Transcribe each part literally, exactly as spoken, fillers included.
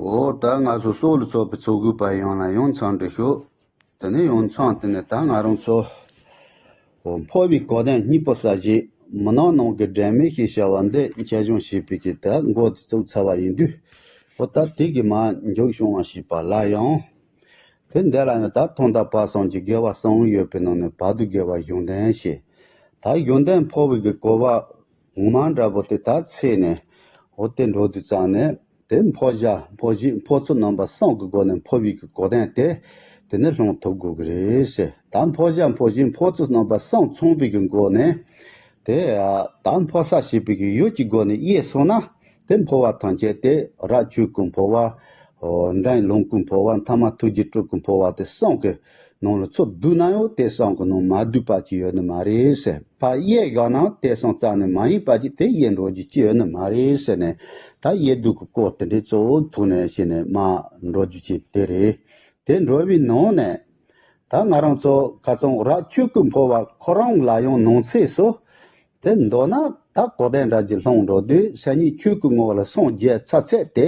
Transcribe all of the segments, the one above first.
འོ་ད་ང་ཚོ་སོགས་ལ་ཚོགས་པའི་ཚོགས་དགོས་པ་ཡོངས་ལ་ཡང་འཚམས་འདྲི་ཞུ། དེ་ནས་ཡང་འཚམས་དེ་ནས་ད་ང་རང་ཚོ་འོ་འཕོ་བའི་གོ་དོན་གཉིས་པོ་གསལ་བྱེད་མི་ནག་ནང་གི་སྒྲོན་མེ་ཞེས་བྱ་བ་འདི་འཆད་སྦྱོང་བྱེད་པའི་གི་ད་མགོ་དེ་བཙུགས་ཚར་བ་ཡིན་དུས། འོ་ད་དེ་གི་མ་མཇུག་བྱུང་བ་ཞིག་པ་ལ་ཡང་། དེ་འདི་ལ་ཡང་ད་ཐོག་མཐའ་བར་གསུམ་གྱི་དགེ་བ་གསུམ་ཡོད་པའི་ནང་ནས་བར་དུ་དགེ་བ་གཞུང་དོན་ཞེས། ད་གཞུང་དོན་འཕོ་བའི་གི་གོ་བ་ངོ་མ་འདྲ་པོ་དེ་ད་ཚེ་ནས་འོ་དེ་འགྲོ་དུས་ཙང་ནས་དེ་འཕོ་བྱ་འཕོ་བྱེད་འཕོ་ཚུལ་རྣམ་པ་གསུམ་གྱི་སྒོ་ནས་འཕོ་བའི་གི་གོ་དོན་དེ་དེ་ནས་སློང་ཐུབ་དགོས་ཀྱི་རེད་ཟེར། ད་འཕོ་བྱ་འཕོ་བྱེད་འཕོ་ཚུལ་རྣམ་པ་གསུམ་ཚང་བའི་གི་སྒོ་ནས་དེ་ད་འཕོ་ས་ཞེས་པའི་གི་ཡུལ་གྱི་སྒོ་ནས་དབྱེ་སོང་ན། དེ་འཕོ་བ་ཐམས་ཅད་དེ་རབ་ཆོས་སྐུ་འཕོ་བ། འབྲིང་ལོངས་སྐུ་འཕོ་བ། ཐ་མ་ཐུགས་རྗེ་སྤྲུལ་སྐུ་འཕོ་བ་དེ་གསུམ་གྱི་ནང་ལ་ཚུར་བསྡུས་ན་ཡང་དེ་གསུམ་གྱི་ནང་མ་བསྡུས་པ་ཅིག་ཡོད་ནི་མ་རེད་ཟེར། ཕར་དབྱེ་བཞག་ན་དེ་གསུམ་རྩ་ནས་མ་ཡིན་པ་ཅིག་དེ་དབྱེ་འགྲོ་རྒྱུ་ཅི་ཡོད་ནི་མ་རེད་ཟེར་ནས། ད་དབྱེ་བསྡུ་གི་སྐོར་དེ་འདྲའི་གཙོ་བོ་ཐུག་ནས་བྱས་ནས་མ་འགྲོ་རྒྱུ་ཅིག་དེ་རེད། དེ་འགྲོ་བའི་ནང་ནས་ད་ང་རང་ཚོ་ཁ་ཚང་རབ་ཆོས་སྐུ་འཕོ་བ་ཁོ་རང་ལ་ཡང་ནང་གསེས་སུ། དེ་མདོར་ན་ད་གོ་དོན་འདྲ་ཅིག་སློང་འགྲོ་དུས་སེམས་ཉིད་ཆོས་སྐུ་ངོ་བོ་ལ་སངས་རྒྱས་ཚར་ཚད་དེ།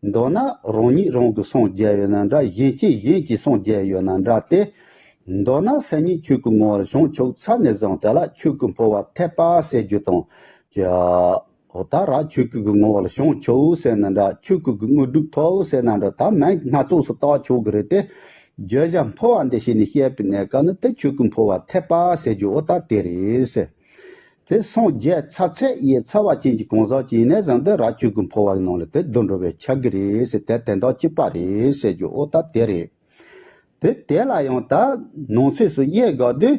མདོར་ན་རང་ཉིད་རང་གིས་སངས་རྒྱས་ཡོད་ན་འདྲ། གཞན་གཅེས་གཞན་གྱིས་སངས་རྒྱས་ཡོད་ན་འདྲ་སྟེ། མདོར་ན་སེམས་ཉིད་ཆོས་སྐུ་ངོ་བོ་ལ་བྱང་ཆུབ་ཚར་ནས་བཟུང་དེ་ལ་ཆོས་སྐུ་འཕོ་བ་ཐེབས་པ་ཟེར་རྒྱུ་དང་། ཡ། འོ་ད་རབ་ཆོས་སྐུ་གི་ངོ་བོ་ལ་བྱང་ཆུབ་ཟེར་ན་འདྲ། ཆོས་སྐུ་གི་དངོས་གྲུབ་ཐོབ་ཟེར་ན་འདྲ། ད་མིང་སྣ་ཚོགས་སུ་བཏགས་ཆོག་གི་རེད་དེ། བརྗོད་བྱ་འཕོ་བ་འདི་བྱས་ནས་བཤད་པའི་གནས་སྐབས་ནི་དེ་ཆོས་སྐུ་འཕོ་བ་ཐེབས་པ་ཟེར་རྒྱུ་འོ་ད་དེ་རེད་ཟེར། དེ་སངས་རྒྱས་ཚར་ཚད་དབྱེ་ཚར་བ་ཅན་གྱི་གང་ཟག་ཅིག་ཡིན་ནའི་བཟང་དུ་རབ་ཆོས་སྐུ་འཕོ་བ་གི་ནང་ལ་དེ་བསྡུ་འགྲོ་བའི་ཆགས་ཀྱི་རེད་ཟེར། དེ་དོན་དག་གཅིག་པ་རེད་ཟེར་རྒྱུ་འོ་ད་དེ་རེད། དེ་དེ་ལ་ཡང་ད་ནང་གསེས་སུ་དབྱེ་དགོས་དུས།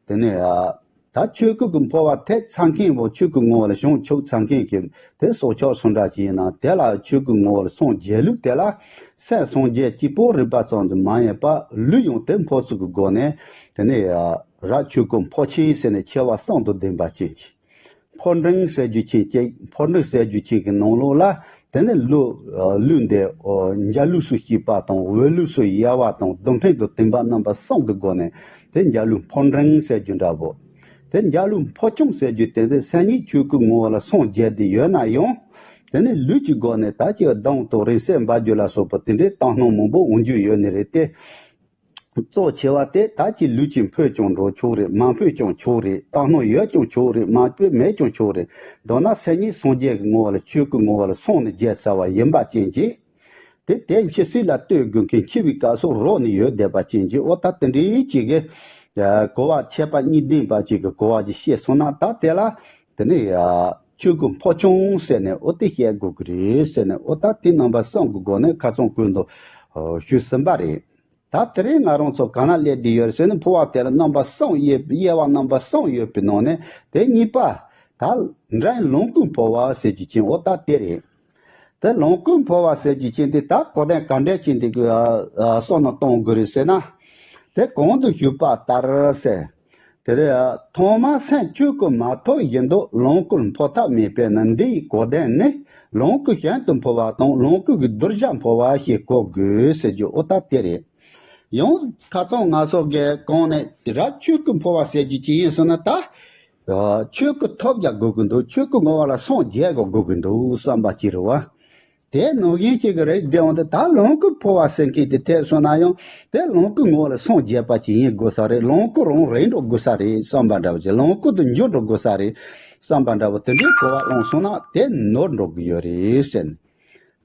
དེ་ནས་ད་ཆོས་སྐུ་གི་འཕོ་བ་ཐེབས་ཚར་མཁན་པོ་ཆོས་སྐུ་ངོ་བོ་ལ་བྱང་ཆུབ་ཚར་མཁན་གྱི་དེ་སྲོག་ཆགས་སུ་འདྲ་ཅིག་ཡིན་ན་དེ་ལ་ཆོས་སྐུ་ངོ་བོ་ལ་སངས་རྒྱས་ལུགས་དེ་ལ་སེམས་སངས་རྒྱས་གཅིག་པོ་རིག་པ་ཙམ་དུ་མ་ཡིན་པ་ལུས་ཡང་དེ་འཕོ་ཚུལ་གྱི་སྒོ་ནས། དེ་ནས་རབ་ཆོས་སྐུ་འཕོ་ཆེན་ཟེར་ནས་ཆེ་བ་གསུམ་དུ་བསྡུས་པ་ཅན་གྱི། འཕོ་འབྲིང་ཟེར་རྒྱུ་ཅན་གཅིག་འཕོ་འབྲིང་ཟེར་རྒྱུ་ཅན་གྱི་ནང་ལོགས་ལ་དེ་ནས་ལུས་ལུས་འདི་འཇའ་ལུས་སུ་སྐྱེས་པ་དང་འོད་ལུས་སུ་ཡལ་བ་དང་རྡུལ་ཕྲན་དུ་ཐིམ་པ་རྣམ་པ་གསུམ་གྱི་སྒོ་ནས་དེ་འཇའ་ལུས་འཕོ་འབྲིང་ཟེར་རྒྱུ་འདྲ་བོ། དེ་འཇའ་ལུས་འཕོ་ཆུང་ཟེར་རྒྱུ་དེ་དེ་སེམས་ཉིད་ཆོས་སྐུ་ངོ་བོ་ལ་སངས་རྒྱས་ཏེ་ཡོད་ན་ཡང་། དེ་ནས་ལུས་ཀྱི་སྒོ་ནས་ད་ཀྱི་གདོང་དང་རིང་བསྲེལ་འབར་རྒྱུ་ལ་སོགས་པ་དེ་འདྲའི་བཏང་སྣང་མང་པོ་འོང་རྒྱུ་ཡོད་ནི་རེད་དེ། གཙོ་ཆེ་བ་དེ་ད་ཀྱི་ལུས་ཀྱི་འཕོས་ཀྱང་འགྲོ་ཆོག་རེད། མ་འཕོས་ཀྱང་ཆོག་རེད། བཏང་སྣང་ཡོད་ཀྱང་ཆོག་རེད། མ་འཕོས་མེད་ཀྱང་ཆོག་རེད། མདོར་ན་སེམས་ཉིད་སངས་རྒྱས་ཀྱི་ངོ་བོ་ལ་ཆོས་སྐུ་ངོ་བོ་ལ་སོང་ནས་རྒྱས་ཚར་བ་ཡིན་པ་ཅན་གྱི། དེ་དེ་འཆི་སྲིད་ལ་ལྟོས་དགོས་མཁན་འཆི་བའི་སྐབས་སུ་རོལ་ནས་ཡོད་བསྡད་པ་ཅན་གྱི་འོ་ད་དེ་འདྲའི་ཅིག་གི་གོ་བ་ཁྱད་པར་གཉིས་ལྡན་པ་ཅིག་གི་གོ་བ་ཅིག་བཤད་སོང་ན་ད་དེ་ལ་དེ་ནི་ཆོས་སྐུ་འཕོ་ཆུང་ཟེར་ནས་འོ་དེ་བཤད་དགོས་ཀྱི་རེད་ཟེར་ནས་འོ་ད་དེ་རྣམ་པ་གསུམ་གྱི་སྒོ་ནས་ཁ་ཚང་ཀུན་ཏུ་ཞུས་ཟིན་པ་རེད། ད་དེ་རིང་ང་རང་ཚོ་ག་ན་སླེབས་བསྡད་ཡོད་ཟེར་ན་འཕོ་བ་དེ་ལ་རྣམ་པ་གསུམ་དབྱེ་དབྱེ་བ་རྣམ་པ་གསུམ་ཡོད་པའི་ནང་ནས་དེ་གཉིས་པ་ད་འབྲིང་ལོངས་སྐུ་འཕོ་བ་ཟེར་རྒྱུ་ཅན་འོ་ད་དེ་རེད། དེ་ལོངས་སྐུ་འཕོ་བ་ཟེར་རྒྱུ་ཅན་དེ་ད་གོ་དོན་ག་འདྲ་ཅན་དེ་གི་བསམ་བློ་གཏོང་དགོས་རེད་ཟེར་ན། དེ་གོང་དུ་ཞུས་པ་ལྟར་ཟེར། དེ་རེད། ཐོག་མར་སེམས་ཆོས་སྐུ་མ་ཐོབ་བཞིན་དུ་ལོངས་སྐུར་འཕོ་ཐབས་མེད་པས་ན་འདི་ཡི་གོ་དོན་ནི་ལོངས་སྐུ་གཞན་དུ་འཕོ་བ་དང་ལོངས་སྐུ་གི་གདུལ་བྱ་འཕོ་བ་ཞེས་གོ་དགོས་ཟེར་རྒྱུ་འོ་ད་དེ་རེད། ཡང་ཁ་ཚང་ང་སོགས་ཀྱི་གོང་ནས་རབ་ཆོས་སྐུ་འཕོ་བ་ཟེར་རྒྱུ་ཅི་ཡིན་ཟེར་ན་ད། ཆོས་སྐུ་ཐོབ་རྒྱག་དགོས་ཀྱི་འདུག་ཆོས་སྐུ་ངོ་བོ་ལ་སངས་རྒྱས་དགོས་ཀྱི་འདུག་བསམ་པ་ཅིག་རེད་བ། དེ་ནང་བཞིན་གཅིག་གི་རེད་དེ་འོང་དེ་ད་ལོངས་སྐུ་འཕོ་བ་ཟེར་མཁན་དེ་ཐེབས་སོང་ན་ཡང་དེ་ལོངས་སྐུ་ངོ་བོ་ལ་སངས་རྒྱས་པ་ཅིག་ཡིན་དགོས་ས་རེད། ལོངས་སྐུ་རང་རེད་འགྲོ་དགོས་ས་རེད་བསམ་པ་འདྲ་བོ་ཅིག་ལོངས་སྐུ་དུ་འགྱུར་འགྲོ་དགོས་ས་རེད་བསམ་པ་འདྲ་བོ་དེ་འདྲའི་གོ་བ་བླངས་སོང་ན་དེ་ནོར་འགྲོ་གི་ཡོད་རེད་ཟེར།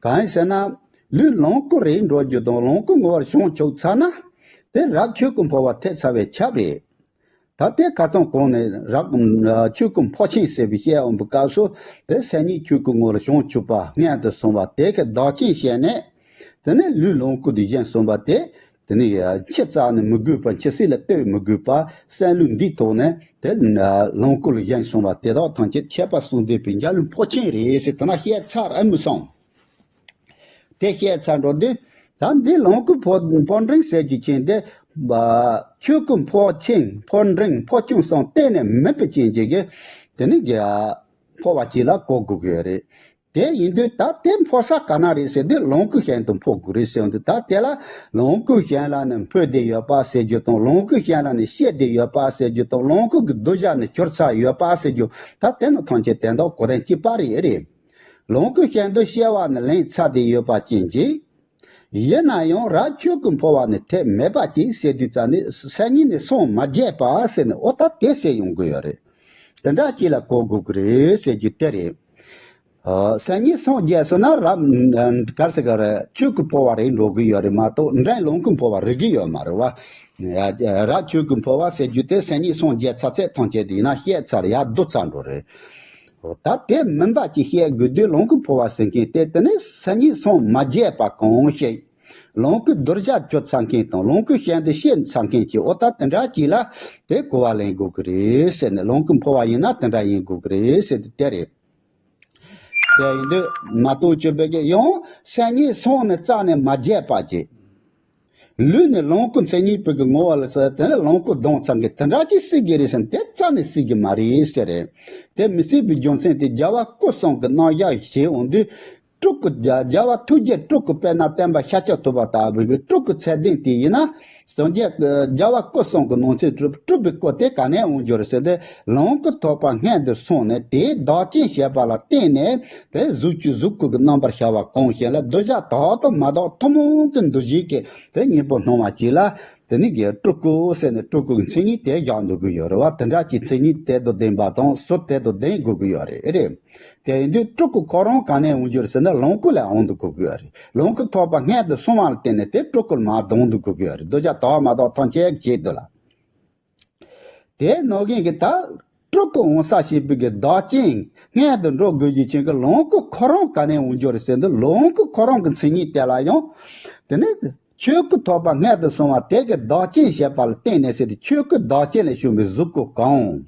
གང་ཡིན་ཟེར་ན་ལུས་ལོངས་སྐུ་རེད་འགྲོ་རྒྱུ་དང་ལོངས་སྐུ་ངོ་བོར་བྱང་ཆུབ་ཚར་ན་དེ་རབ་ཆོས་སྐུ་འཕོ་བ་ཐེབས་ཚར་བའི་ཆ་རེད། ད་ལྟའི་ཁ་ཚང་གོང་ནས་རབ་ཆོས་སྐུ་འཕོ་ཆེན་ཟེར་བའི་བཤད་འོང་བའི་སྐབས་སུ་དེ་སེམས་ཉིད་ཆོས་སྐུ་ངོ་ལ་བྱང་ཆུབ་པ་སྔོན་དུ་སོང་བ་དེ་གི་བདག་རྐྱེན་བྱས་ནས། དེ་ནས་ལུས་ལོངས་སྐུ་དེ་གཞན་སོང་བ་དེ། དེ་ནས་འཆི་རྩ་ནས་མི་དགོས་པ་འཆི་སྲིད་ལ་ལྟོས་མི་དགོས་པ་སེམས་ལུས་འདིའི་ཐོག་ནས་དེ་ལོངས་སྐུ་ལ་གཞན་སོང་བ་དེ་དག་ཐམས་ཅད་ཁྱད་པར་གསུམ་ལྡན་པའི་འཇའ་ལུས་འཕོ་ཆེན་རེད་ཟེར་དེ་ན་བཤད་ཚར་ཨ་མི་སོང་། དེ་བཤད་ཚར་འགྲོ་དུས། ད་འདི་ལོངས་སྐུ་འཕོ་འཕོ་འབྲིང་ཟེར་རྒྱུ་ཅན་དེ། ཆོས་སྐུ་འཕོ་ཆེན་འཕོ་འབྲིང་འཕོ་ཆུང་སོགས་གཏན་ནས་མེད་པའི་རྐྱེན་གྱིས་དེ་ནི་འཕོ་བ་གཅིག་ལ་གོ་དགོས་ཀྱི་ཡོད་རེད། དེ་ཡིན་དུས་ད་དེ་འཕོ་ས་ག་ན་རེད་ཟེར་དུས་ལོངས་སྐུ་གཞན་དུ་འཕོ་དགོས་རེད་ཟེར་འདུག་ད་དེ་ལ་ལོངས་སྐུ་གཞན་ལ་ནི་འཕོས་བསྡད་ཡོད་པ་ཟེར་རྒྱུ་དང་ལོངས་སྐུ་གཞན་ལ་ནི་སྐྱེས་བསྡད་ཡོད་པ་ཟེར་རྒྱུ་དང་ལོངས་སྐུ་གི་གདུལ་བྱ་ནི་གྱུར་ཚར་ཡོད་པ་ཟེར་རྒྱུ་ད་དེ་ནི་ཐམས་ཅད་དོན་དག་གོ་དོན་གཅིག་པ་རེད་རེད། ལོངས་སྐུ་གཞན་དུ་སྐྱེ་བ་ནི་ལེན་ཚར་ཏེ་ཡོད་པ་ཅན་གྱིས། ཡིན་ན་ཡང་རབ་ཆོས་ཀྱི་འཕོ་བ་ནི་ཐེག་མེད་པ་ཅིག་ཟེར་དུས་ཙང་ནི་སེམས་ཉིད་ནས་སངས་མ་རྒྱས་པ་ཟེར་ནས་ཨོ་ད་དེ་ཟེར་ཡོང་གི་ཡོད་རེད། དེ་འདྲ་ཅིག་ལ་གོ་དགོས་ཀྱི་རེད་ཟེར་རྒྱུ་དེ་རེད། ཨ། སེམས་ཉིད་སངས་རྒྱས་སོང་ན་རབ་ག་རེ་ཟེར་ག་རེ་ཆོས་ཀྱི་འཕོ་བ་རེད་འགྲོ་གི་ཡོད་རེད་མ་གཏོགས་འབྲིང་ལོངས་སྐུ་འཕོ་བ་རེད་གི་ཡོད་མ་རེད་བ། རབ་ཆོས་ཀྱི་འཕོ་བ་ཟེར་རྒྱུ་དེ་སེམས་ཉིད་སངས་རྒྱས་ཚར་ཚད་ཐམས་ཅད་དེ་ཡིན་ན་བཤད་ཚར་ཡར་བསྡུ་ཚར་འགྲོ་རེད། ད་དེ་མིན་པ་ཅིག་བཤད་དགོས་དུས་ལོངས་སྐུ་འཕོ་བ་ཟེར་མཁན་དེ་དེ་ནི་སེམས་ཉིད་སངས་མ་རྒྱས་པ་གང་ཞིག་ལོངས་སྐུའི་གདུལ་བྱ་གྱུར་ཚར་མཁན་དང་ལོངས་སྐུའི་ཞལ་འདི་བཤད་ཚར་མཁན་གྱི་ཨོ་ད་དེ་འདྲ་ཅིག་ལ་དེ་གོ་བ་ལེན་དགོས་ཀྱི་རེད་ཟེར་ནས་ལོངས་སྐུ་འཕོ་བ་ཡིན་ན་དེ་འདྲ་ཡིན་དགོས་ཀྱི་རེད་ཟེར་དུས་དེ་རེད། དེ་ཡིན་དུས་མ་གཏོགས་ཅི་བས་ཀྱི་ཡང་སེམས་ཉིད་སངས་ནས་རྩ་ནས་མ་རྒྱས་པ་ཅིག་ལུས་ནི་ལོངས་སྐུ་མཚན་ཉིད་པོ་གི་ངོ་བོ་ལ་ཟེར་དེ་ནི་ལོངས་སྐུ་ལྡང་ཚར་མཁན་དེ་འདྲ་ཅིག་སྲིད་ཀྱི་རེད་ཟེར་ན་དེ་རྩ་ནས་སྲིད་ཀྱི་མ་རེད་ཟེར་རེད། དེ་མི་སྲིད་པའི་རྒྱུ་མཚན་དེ་རྒྱལ་བ་སྐུ་གསུམ་གྱི་རྣམ་གཞག་བྱེད་འོང་དུས་སྤྲུལ་སྐུ་རྒྱལ་རྒྱལ་བ་ཐུགས་རྗེ་སྤྲུལ་སྐུ་དཔེར་ན་སྟོན་པ་ཤཱཀྱ་ཐུབ་པ་ལྟ་བུ་གི་སྤྲུལ་སྐུ་ཚད་ལྡན་དེ་ཡིན་ན། སངས་རྒྱས་རྒྱལ་བ་སྐུ་གསུམ་གྱི་ནང་ཚན་སྤྲུལ་པའི་སྐུ་དེ་ག་ནས་འོང་རྒྱུ་རེད་ཟེར་ཏེ། ལོངས་སྐུ་ཐོབ་པ་སྔོན་དུ་སོང་ནས་དེའི་བདག་རྐྱེན་བྱས་པ་ལ་བརྟེན་ནས་དེ་གཟུགས་ཀྱི་གཟུགས་སྐུ་གི་རྣམ་པར་ཤར་བ་གང་ཞིག་ལ་གདུལ་བྱ་དག་དང་མ་དག་ཐུན་མོང་གི་འདུ་བྱེད་ཀྱི་དེ་གཉེན་པོ་སྣང་བ་ཅིག་ལ་དེ་ནི་གི་སྤྲུལ་སྐུ་ཟེར་ནས་སྤྲུལ་སྐུ་གི་མཚན་ཉིད་དེ་བཞག་འདུག་གི་ཡོད་རེད་བ། དེ་འདྲ་ཅིག་མཚན་ཉིད་དེ་དང་ལྡན་པ་དང་ཟུར་དེ་དང་ལྡན་དགོས་ཀྱི་ཡོད་རེད། རེད། དེ་ཡིན་དུས་སྤྲུལ་སྐུ་ཁོ་རང་ག་ནས་འོང་རྒྱུ་རེད་ཟེར་ན་ལོངས་སྐུ་ལས་འོང་དུ་གོ་དགོས་རེད། ལོངས་སྐུ་ཐོབ་པ་སྔོན་དུ་སོང་བ་ལ་བརྟེན་ནས་དེ་སྤྲུལ་སྐུ་མར་ལྡང་དུ་གོ་དགོས་རེད། གདུལ་བྱ་དག་མ་དག་ཐམས་ཅད་ཀྱི་ཆེད་དུ་ལ། དེ་ནང་བཞིན་གྱི་ད་སྤྲུལ་སྐུ་འོང་ས་ཞེས་པའི་གི་བདག་རྐྱེན་སྔོན་དུ་འགྲོ་དགོས་རྒྱུ་ཅན་གྱི་ལོངས་སྐུ་ཁོ་རང་ག་ནས་འོང་རྒྱུ་རེད་ཟེར་དུས་ལོངས་སྐུ་ཁོ་རང་གི་མཚན་ཉིད་དེ་ལ་ཡང་དེ་ནི་ཆོས་སྐུ་ཐོབ་པ་སྔོན་དུ་སོང་བ་དེ་གི་བདག་རྐྱེན་བྱས་པ་ལ་བརྟེན་ནས་ཟེར་ཏེ་ཆོས་སྐུ་བདག་རྐྱེན་ལས་བྱུང་བའི་གཟུགས་སྐུ་གང་།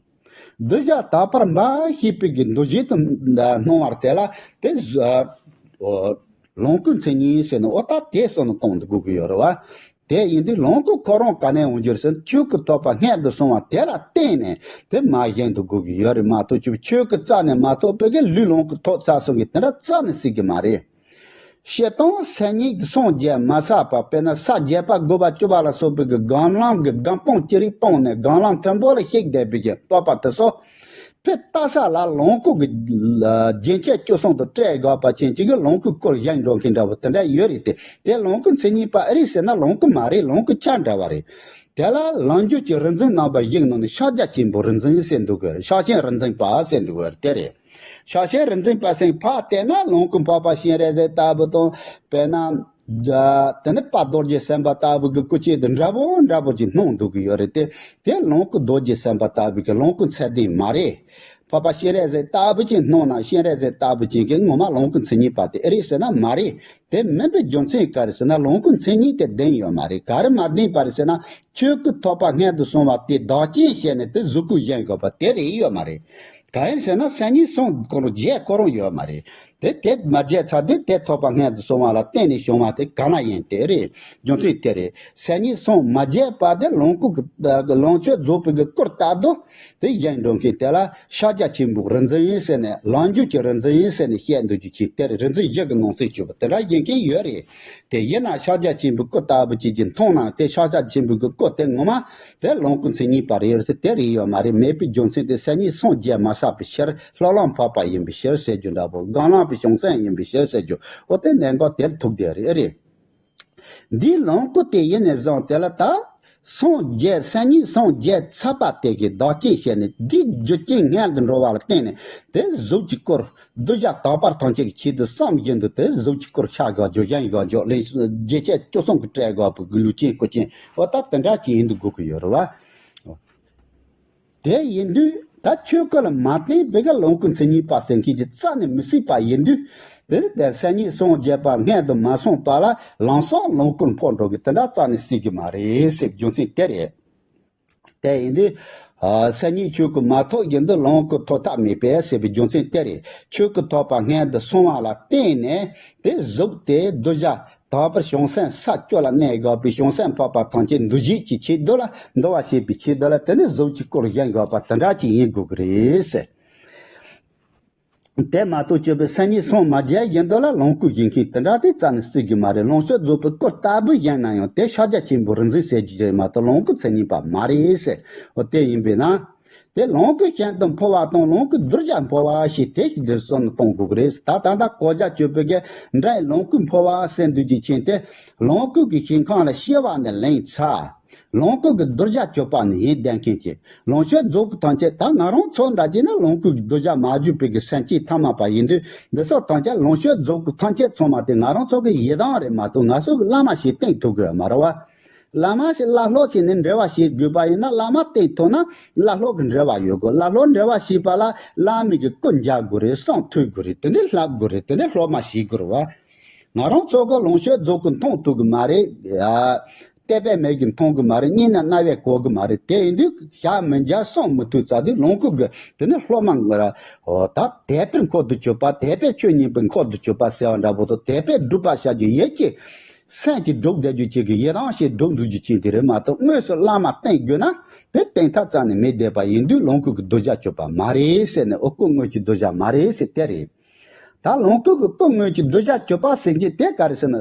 གདུལ་བྱ་དག་པར་འབའ་ཞེས་པའི་གི་འདུ་བྱེད་དུ་སྣང་བར་དེ་ལ་དེ་ལོངས་སྐུའི་མཚན་ཉིད་ཟེར་ནས་ཨོ་ད་དེ་སོགས་ནས་གཏོང་དུ་དགོས་ཀྱི་ཡོད་རེད་བ། དེ་ཡིན་དུས་ལོངས་སྐུ་ཁོ་རང་ག་ནས་འོང་རྒྱུ་རེད་ཟེར་ན་ཆོས་སྐུ་ཐོབ་པ་སྔོན་དུ་སོང་བ་དེ་ལ་བརྟེན་ནས་དེ་མར་བཞེངས་དུ་དགོས་ཀྱི་ཡོད་རེད་མ་གཏོགས་ཆོས་ཆོས་སྐུ་རྩ་ནས་མ་ཐོབ་པའི་གི་ལུས་ལོངས་སྐུ་ཐོབ་ཚར་སོང་གི་དེ་འདྲ་རྩ་ནས་སྲིད་ཀྱི་མ་རེད། སྤྱིར་བཏང་སེམས་ཉིད་སངས་རྒྱས་མ་ཚར་བ་དཔེར་ན་ས་བརྒྱད་པ་དགུ་པ་བཅུ་པ་ལ་སོགས་པའི་གི་སྒོམ་ལམ་གྱི་སྒོམ་སྤང་ཅི་རིགས་སྤངས་ནས་སྒོམ་ལམ་མཐོན་པོ་ལ་གཤེགས་བསྡད་པའི་གི་སྤོབས་པ་དེ་ཚོ་དཔེ་ལྟ་ས་ལ་ལོངས་སྐུ་གི་རྒྱན་ཆ་བཅུ་གསུམ་དུ་སྤྲས་དགོས་པ་ཅན་གཅིག་གི་ལོངས་སྐུའི་སྐུར་བཞེངས་འགྲོ་མཁན་འདྲ་བོ་དེ་འདྲ་ཡོད་རེད་དེ། དེ་ལོངས་སྐུ་མཚན་ཉིད་པ་ཨེ་རེད་ཟེར་ན་ལོངས་སྐུ་མ་རེད། ལོངས་སྐུ་ཆ་འདྲ་བ་རེད། དེ་ལ་ལམ་རྒྱུད་ཀྱི་རིག་འཛིན་རྣམ་པ་བཞིའི་ནང་ནས་ཕྱག་རྒྱ་ཆེན་པོའི་རིག་འཛིན་ཟེར་འདུག་གི་རེད། ཕྱག་ཆེན་རིག་འཛིན་པ་ཟེར་འདུག་གི་རེད་དེ་རེད། ཕྱག་ཆེན་རིག་འཛིན་པ་ཟེར་ཕར་བལྟས་ན་ལོངས་སྐུ་འཕགས་པ་སྤྱན་རས་གཟིགས་ལྟ་བུ་དང་དཔེར་ན། དེ་ནི་དཔལ་རྡོ་རྗེ་སེམས་དཔའ་ལྟ་བུ་གི་སྐུ་ཆས་དེ་འདྲ་པོ་འདྲ་པོ་ཅིག་སྣང་འདུག་གི་ཡོད་རེད་དེ། དེ་ལོངས་སྐུ་རྡོ་རྗེ་སེམས་དཔའ་ལྟ་བུ་གི་ལོངས་སྐུ་ཚད་ལྡན་མ་རེད། འཕགས་པ་སྤྱན་རས་གཟིགས་ལྟ་བུ་ཅིག་སྣང་ན་སྤྱན་རས་གཟིགས་ལྟ་བུ་ཅན་གྱི་ངོ་མ་ལོངས་སྐུ་མཚན་ཉིད་པ་དེ་ཨེ་རེད་ཟེར་ན་མ་རེད། དེ་མིན་པའི་རྒྱུ་མཚན་ག་རེ་ཟེར་ན་ལོངས་སྐུ་མཚན་ཉིད་དེ་ལྡན་ཡོད་མ་རེད། ག་རེ་མ་ལྡན་པ་རེད་ཟེར་ན་ཆོས་སྐུ་ཐོབ་པ་སྔོན་དུ་སོང་བ་དེ་བདག་རྐྱེན་བྱས་ནས་དེ་གཟུགས་སྐུ་བཞེངས་དགོས་པ་དེ་རེད་ཡོད་མ་རེད། གང་ཡིན་ཟེར་ན་སེམས་ཉིད་སངས་ཁོ་རང་རྒྱས་ཁོ་རང་ཡོད་མ་རེད། དེ་དེ་མ་རྒྱས་ཚར་དུས་དེ་ཐོབ་པ་སྔོན་དུ་སོང་བ་ལ་བརྟེན་ནས་བྱུང་བ་དེ་ག་ན་ཡིན་དེ་རེད། རྒྱུ་མཚན་དེ་རེད། སེམས་ཉིད་སངས་མ་རྒྱས་པ་དེ་ལོངས་སྐུ་གི་ལོངས་སྤྱོད་རྫོགས་པའི་གི་སྐུར་ལྟ་དུས་དེ་གཞན་འགྲོ་མཁན་དེ་ལ་ཕྱག་རྒྱ་ཆེན་པོའི་རིག་འཛིན་ཡིན་ཟེར་ནས་ལམ་རྒྱུད་ཀྱི་རིག་འཛིན་ཡིན་ཟེར་ནས་བཤད་འདུག་རྒྱུ་ཅིག་དེ་རེད། རིག་འཛིན་བཞི་གི་ནང་ཚན་གཅིག་པ་དེ་འདྲ་ཡིན་མཁན་ཡོད་རེད། དེ་ཡིན་ན་ཕྱག་རྒྱ་ཆེན་པོའི་སྐུ་ལྟ་བུ་ཅིག་གིས་མཐོང་ན་དེ་ཕྱག་རྒྱ་ཆེན་པོའི་གི་སྐུ་དེ་ངོ་མ་དེ་ལོངས་སྐུ་མཚན་ཉིད་པ་རེད་ཟེར་དེ་རེད་ཡོད་མ་རེད། མེད་པའི་རྒྱུ་མཚན་དེ་སེམས་ཉིད་སངས་རྒྱས་མ་ཚར་བའི་ཕྱིར་ལྷག་ལམ་འཕགས་པ་ཡིན་པའི་ཕྱིར་ཟེར་རྒྱུ་འདྲ་པོ། སྒོམ་ལམ་པའི་བྱང་སེམས་ཡིན་པའི་ཕྱིར་ཟེར་རྒྱུ་འོ་དེ་གནད་འགག་དེར་ཐུག་བསྡད་རེད། ཨེ་རེད། འདིའི་ལོངས་སྐུ་དེ་ཡིན་ནས་བཟུང་དེ་ལ་ད་སངས་རྒྱས་སེམས་ཉིད་སངས་རྒྱས་ཚར་བ་དེ་གི་བདག་རྐྱེན་བྱས་ནས་འདིའི་རྒྱུ་རྐྱེན་སྔོན་དུ་འགྲོ་བ་ལ་བརྟེན་ནས་དེ་གཟུགས་ཀྱི་སྐུར་གདུལ་བྱ་དག་པར་ཐམས་ཅད་ཀྱི་ཆེད་དུ་བསམ་བཞིན་དུ་དེ་གཟུགས་ཀྱི་སྐུར་ཤར་དགོས་རྒྱུ་བཞེངས་དགོས་རྒྱུ་ལས་རྒྱན་ཆ་བཅུ་གསུམ་གྱིས་སྤྲས་དགོས་པའི་ལུས་ཅན་སྐུ་ཅན་འོ་ད་དེ་འདྲ་ཅིག་ཡིན་དུ་དགོས་ཀྱི་ཡོད་རེད་བ། དེ་ཡིན་དུས་ད་ཆོས་སྐུ་ལ་མ་བརྟེན་པའི་གི་ལོངས་སྐུ་མཚན་ཉིད་པ་ཟེར་མཁན་གྱི་རྩ་ནས་མི་སྲིད་པ་ཡིན་དུས། དེ་ནི་དེ་སེམས་ཉིད་སངས་རྒྱས་པ་སྔོན་དུ་མ་སོང་བ་ལ་ལམ་སང་ལོངས་སྐུར་འཕོ་འགྲོ་གི་དེ་འདྲ་རྩ་ནས་སྲིད་ཀྱི་མ་རེད་ཟེར་རྒྱུ་མཚན་དེ་རེད། དེ་ཡིན་དུས། ཨ། སེམས་ཉིད་ཆོས་སྐུ་མ་ཐོབ་བཞིན་དུ་ལོངས་སྐུ་ཐོབ་ཐབས་མེད་པས་ཟེར་བའི་རྒྱུ་མཚན་དེ་རེད། ཆོས་སྐུ་ཐོབ་པ་སྔོན་དུ་སོང་བ་ལ་བརྟེན་ནས་དེ་གཟུགས་དེ་གདུལ་བྱ་དག་པར་བྱང་སེམས་ས་བཅུ་ལ་གནས་དགོས་པའི་བྱང་སེམས་འཕགས་པ་ཐམས་ཅད་འདུ་བྱེད་ཀྱི་ཆེད་དུ་ལ་འདུ་བ་བྱེད་པའི་ཆེད་དུ་ལ་དེ་ནི་གཟུགས་ཀྱི་སྐུར་བཞེངས་དགོས་པ་དེ་འདྲ་ཅིག་ཡིན་དགོས་ཀྱི་རེད་ཟེར། དེ་མ་གཏོགས་སྤྱོད་པའི་སེམས་ཉིད་སངས་མ་རྒྱས་བཞིན་དུ་ལ་ལོངས་སྐུ་བཞེངས་མཁན་དེ་འདྲ་ཅིག་རྩ་ནས་སྲིད་ཀྱི་མ་རེད། ལོངས་སྤྱོད་རྫོགས་པའི་སྐུ་ལྟ་བུ་བཞེངས་ན་ཡང་དེ་ཕྱག་རྒྱ་ཆེན་པོའི་རིག་འཛིན་ཟེར་རྒྱུ་ཅིག་མ་གཏོགས་ལོངས་སྐུ་མཚན་ཉིད་པ་མ་རེད་ཟེར། འོ་དེ་ཡིན་པས་ན། དེ་ལོངས་སྐུའི་ཞིང་དུ་འཕོ་བ་དང་ལོངས་སྐུའི་གདུལ་བྱ་འཕོ་བ་ཞེས་དེ་ཞིག་འདིར་གསུམ་གཏོང་དགོས་ཀྱི་རེད། ད་ད་ལྟ་གོ་བརྡ་གཅོད་པའི་གི་འདྲ་ཡི་ལོངས་སྐུ་འཕོ་བ་ཟེར་འདུག་ཅིག་ཕྱིན་ཏེ། ལོངས་སྐུ་གི་ཞིང་ཁམས་ལ་སྐྱེ་བ་ནི་ལེན་ཚར། ལོངས་སྐུ་གི་གདུལ་བྱ་གཅོད་པ་ནི་ཡིན་བསྡད་མཁན་གྱི་ལོངས་སྤྱོད་རྫོགས་སྐུ་ཐམས་ཅད། ད་ང་རང་ཚོ་འདྲ་བྱས་ན་ལོངས་སྐུ་གི་གདུལ་བྱ་མ་གྱུར་པའི་གི་སེམས་ཅན་ཐ་མལ་པ་ཡིན་དུས། འདི་ཚོ་ཐམས་ཅད་ལོངས་སྤྱོད་རྫོགས་སྐུ་ཐམས་ཅད་ཚང་མ་དེ་ང་རང་ཚོ་གི་ཡི་དམ་རེད་མ་གཏོགས་ང་ཚོ་གི་བླ་མ་ཞིག་བསྟེན་ཐུབ་གི་ཡོད་མ་རེད་བ། བླ་མ་ཞིག་བླ་སློབ་ཞིག་ནས་འབྲེལ་བ་བྱེད་དགོས་པ་ཡིན་ན། བླ་མ་བསྟེན་ཐུབ་ན་བླ་སློབ་ཀྱི་འབྲེལ་བ་ཡོད་དགོས། བླ་སློབ་འབྲེལ་བ་བྱེད་པ་ལ་བླ་མའི་གི་སྐུ་མཇལ་དགོས་རེད། གསུང་ཐོས་དགོས་རེད། དེ་འདྲའི་བསླབ་དགོས་རེད། དེ་འདྲའི་སློབ་མ་བྱེད་དགོས་རེད་བ། ང་རང་ཚོ་གི་ལོངས་སྤྱོད་རྫོགས་སྐུ་མཐོང་ཐུབ་གི་མ་རེད། ཡ། དད་པས་མིག་གིས་མཐོང་གི་མ་རེད། སྙན་ནས་རྣ་བས་གོ་གི་མ་རེད། དེ་ཡིན་དུས་ཞག་མི་འཇལ་གསུང་མི་ཐོས་ཙང་དུས་ལོངས་སྐུ་གི་དེ་ནི་སློབ་མ་ང་ར། འོ་ད་དད་པའི་འཁོར་དུ་གྱུར་པ། དད་པའི་ཆོས་ཉན་པའི་འཁོར་དུ་གྱུར་པ་ཟེར་བ་འདྲ་པོ་དང་། དད་པས་སྒྲུབ་པར་བྱ་རྒྱུ་ཡིད་ཀྱི། སེམས་ཀྱིས་སྒྲུབ་བསྡད་རྒྱུ་ཅིག་གི་ཡི་དམ་ཞིག་སྒྲུབ་འདུག་རྒྱུ་ཅིག་དེ་རེད་མ་གཏོགས། དངོས་སུ་བླ་མ་བསྟེན་དགོས་ན་དེ་བསྟེན་ཐབས་རྩ་ནས་མེད་བསྡད་པ་ཡིན་དུས་ལོངས་སྐུ་གི་གདུལ་བྱ་གཅོད་པ་མ་རེད་ཟེར་ནས། འོ་སྐུ་དངོས་ཀྱི་གདུལ་བྱ་མ་རེད་ཟེར་དེ་རེད། ད་ལོངས་སྐུ་གི་སྐུ་དངོས་ཀྱི་གདུལ་བྱ་གཅོད་པ་ཟེར་གྱི་དེ་ག་རེ་ཟེར་ན།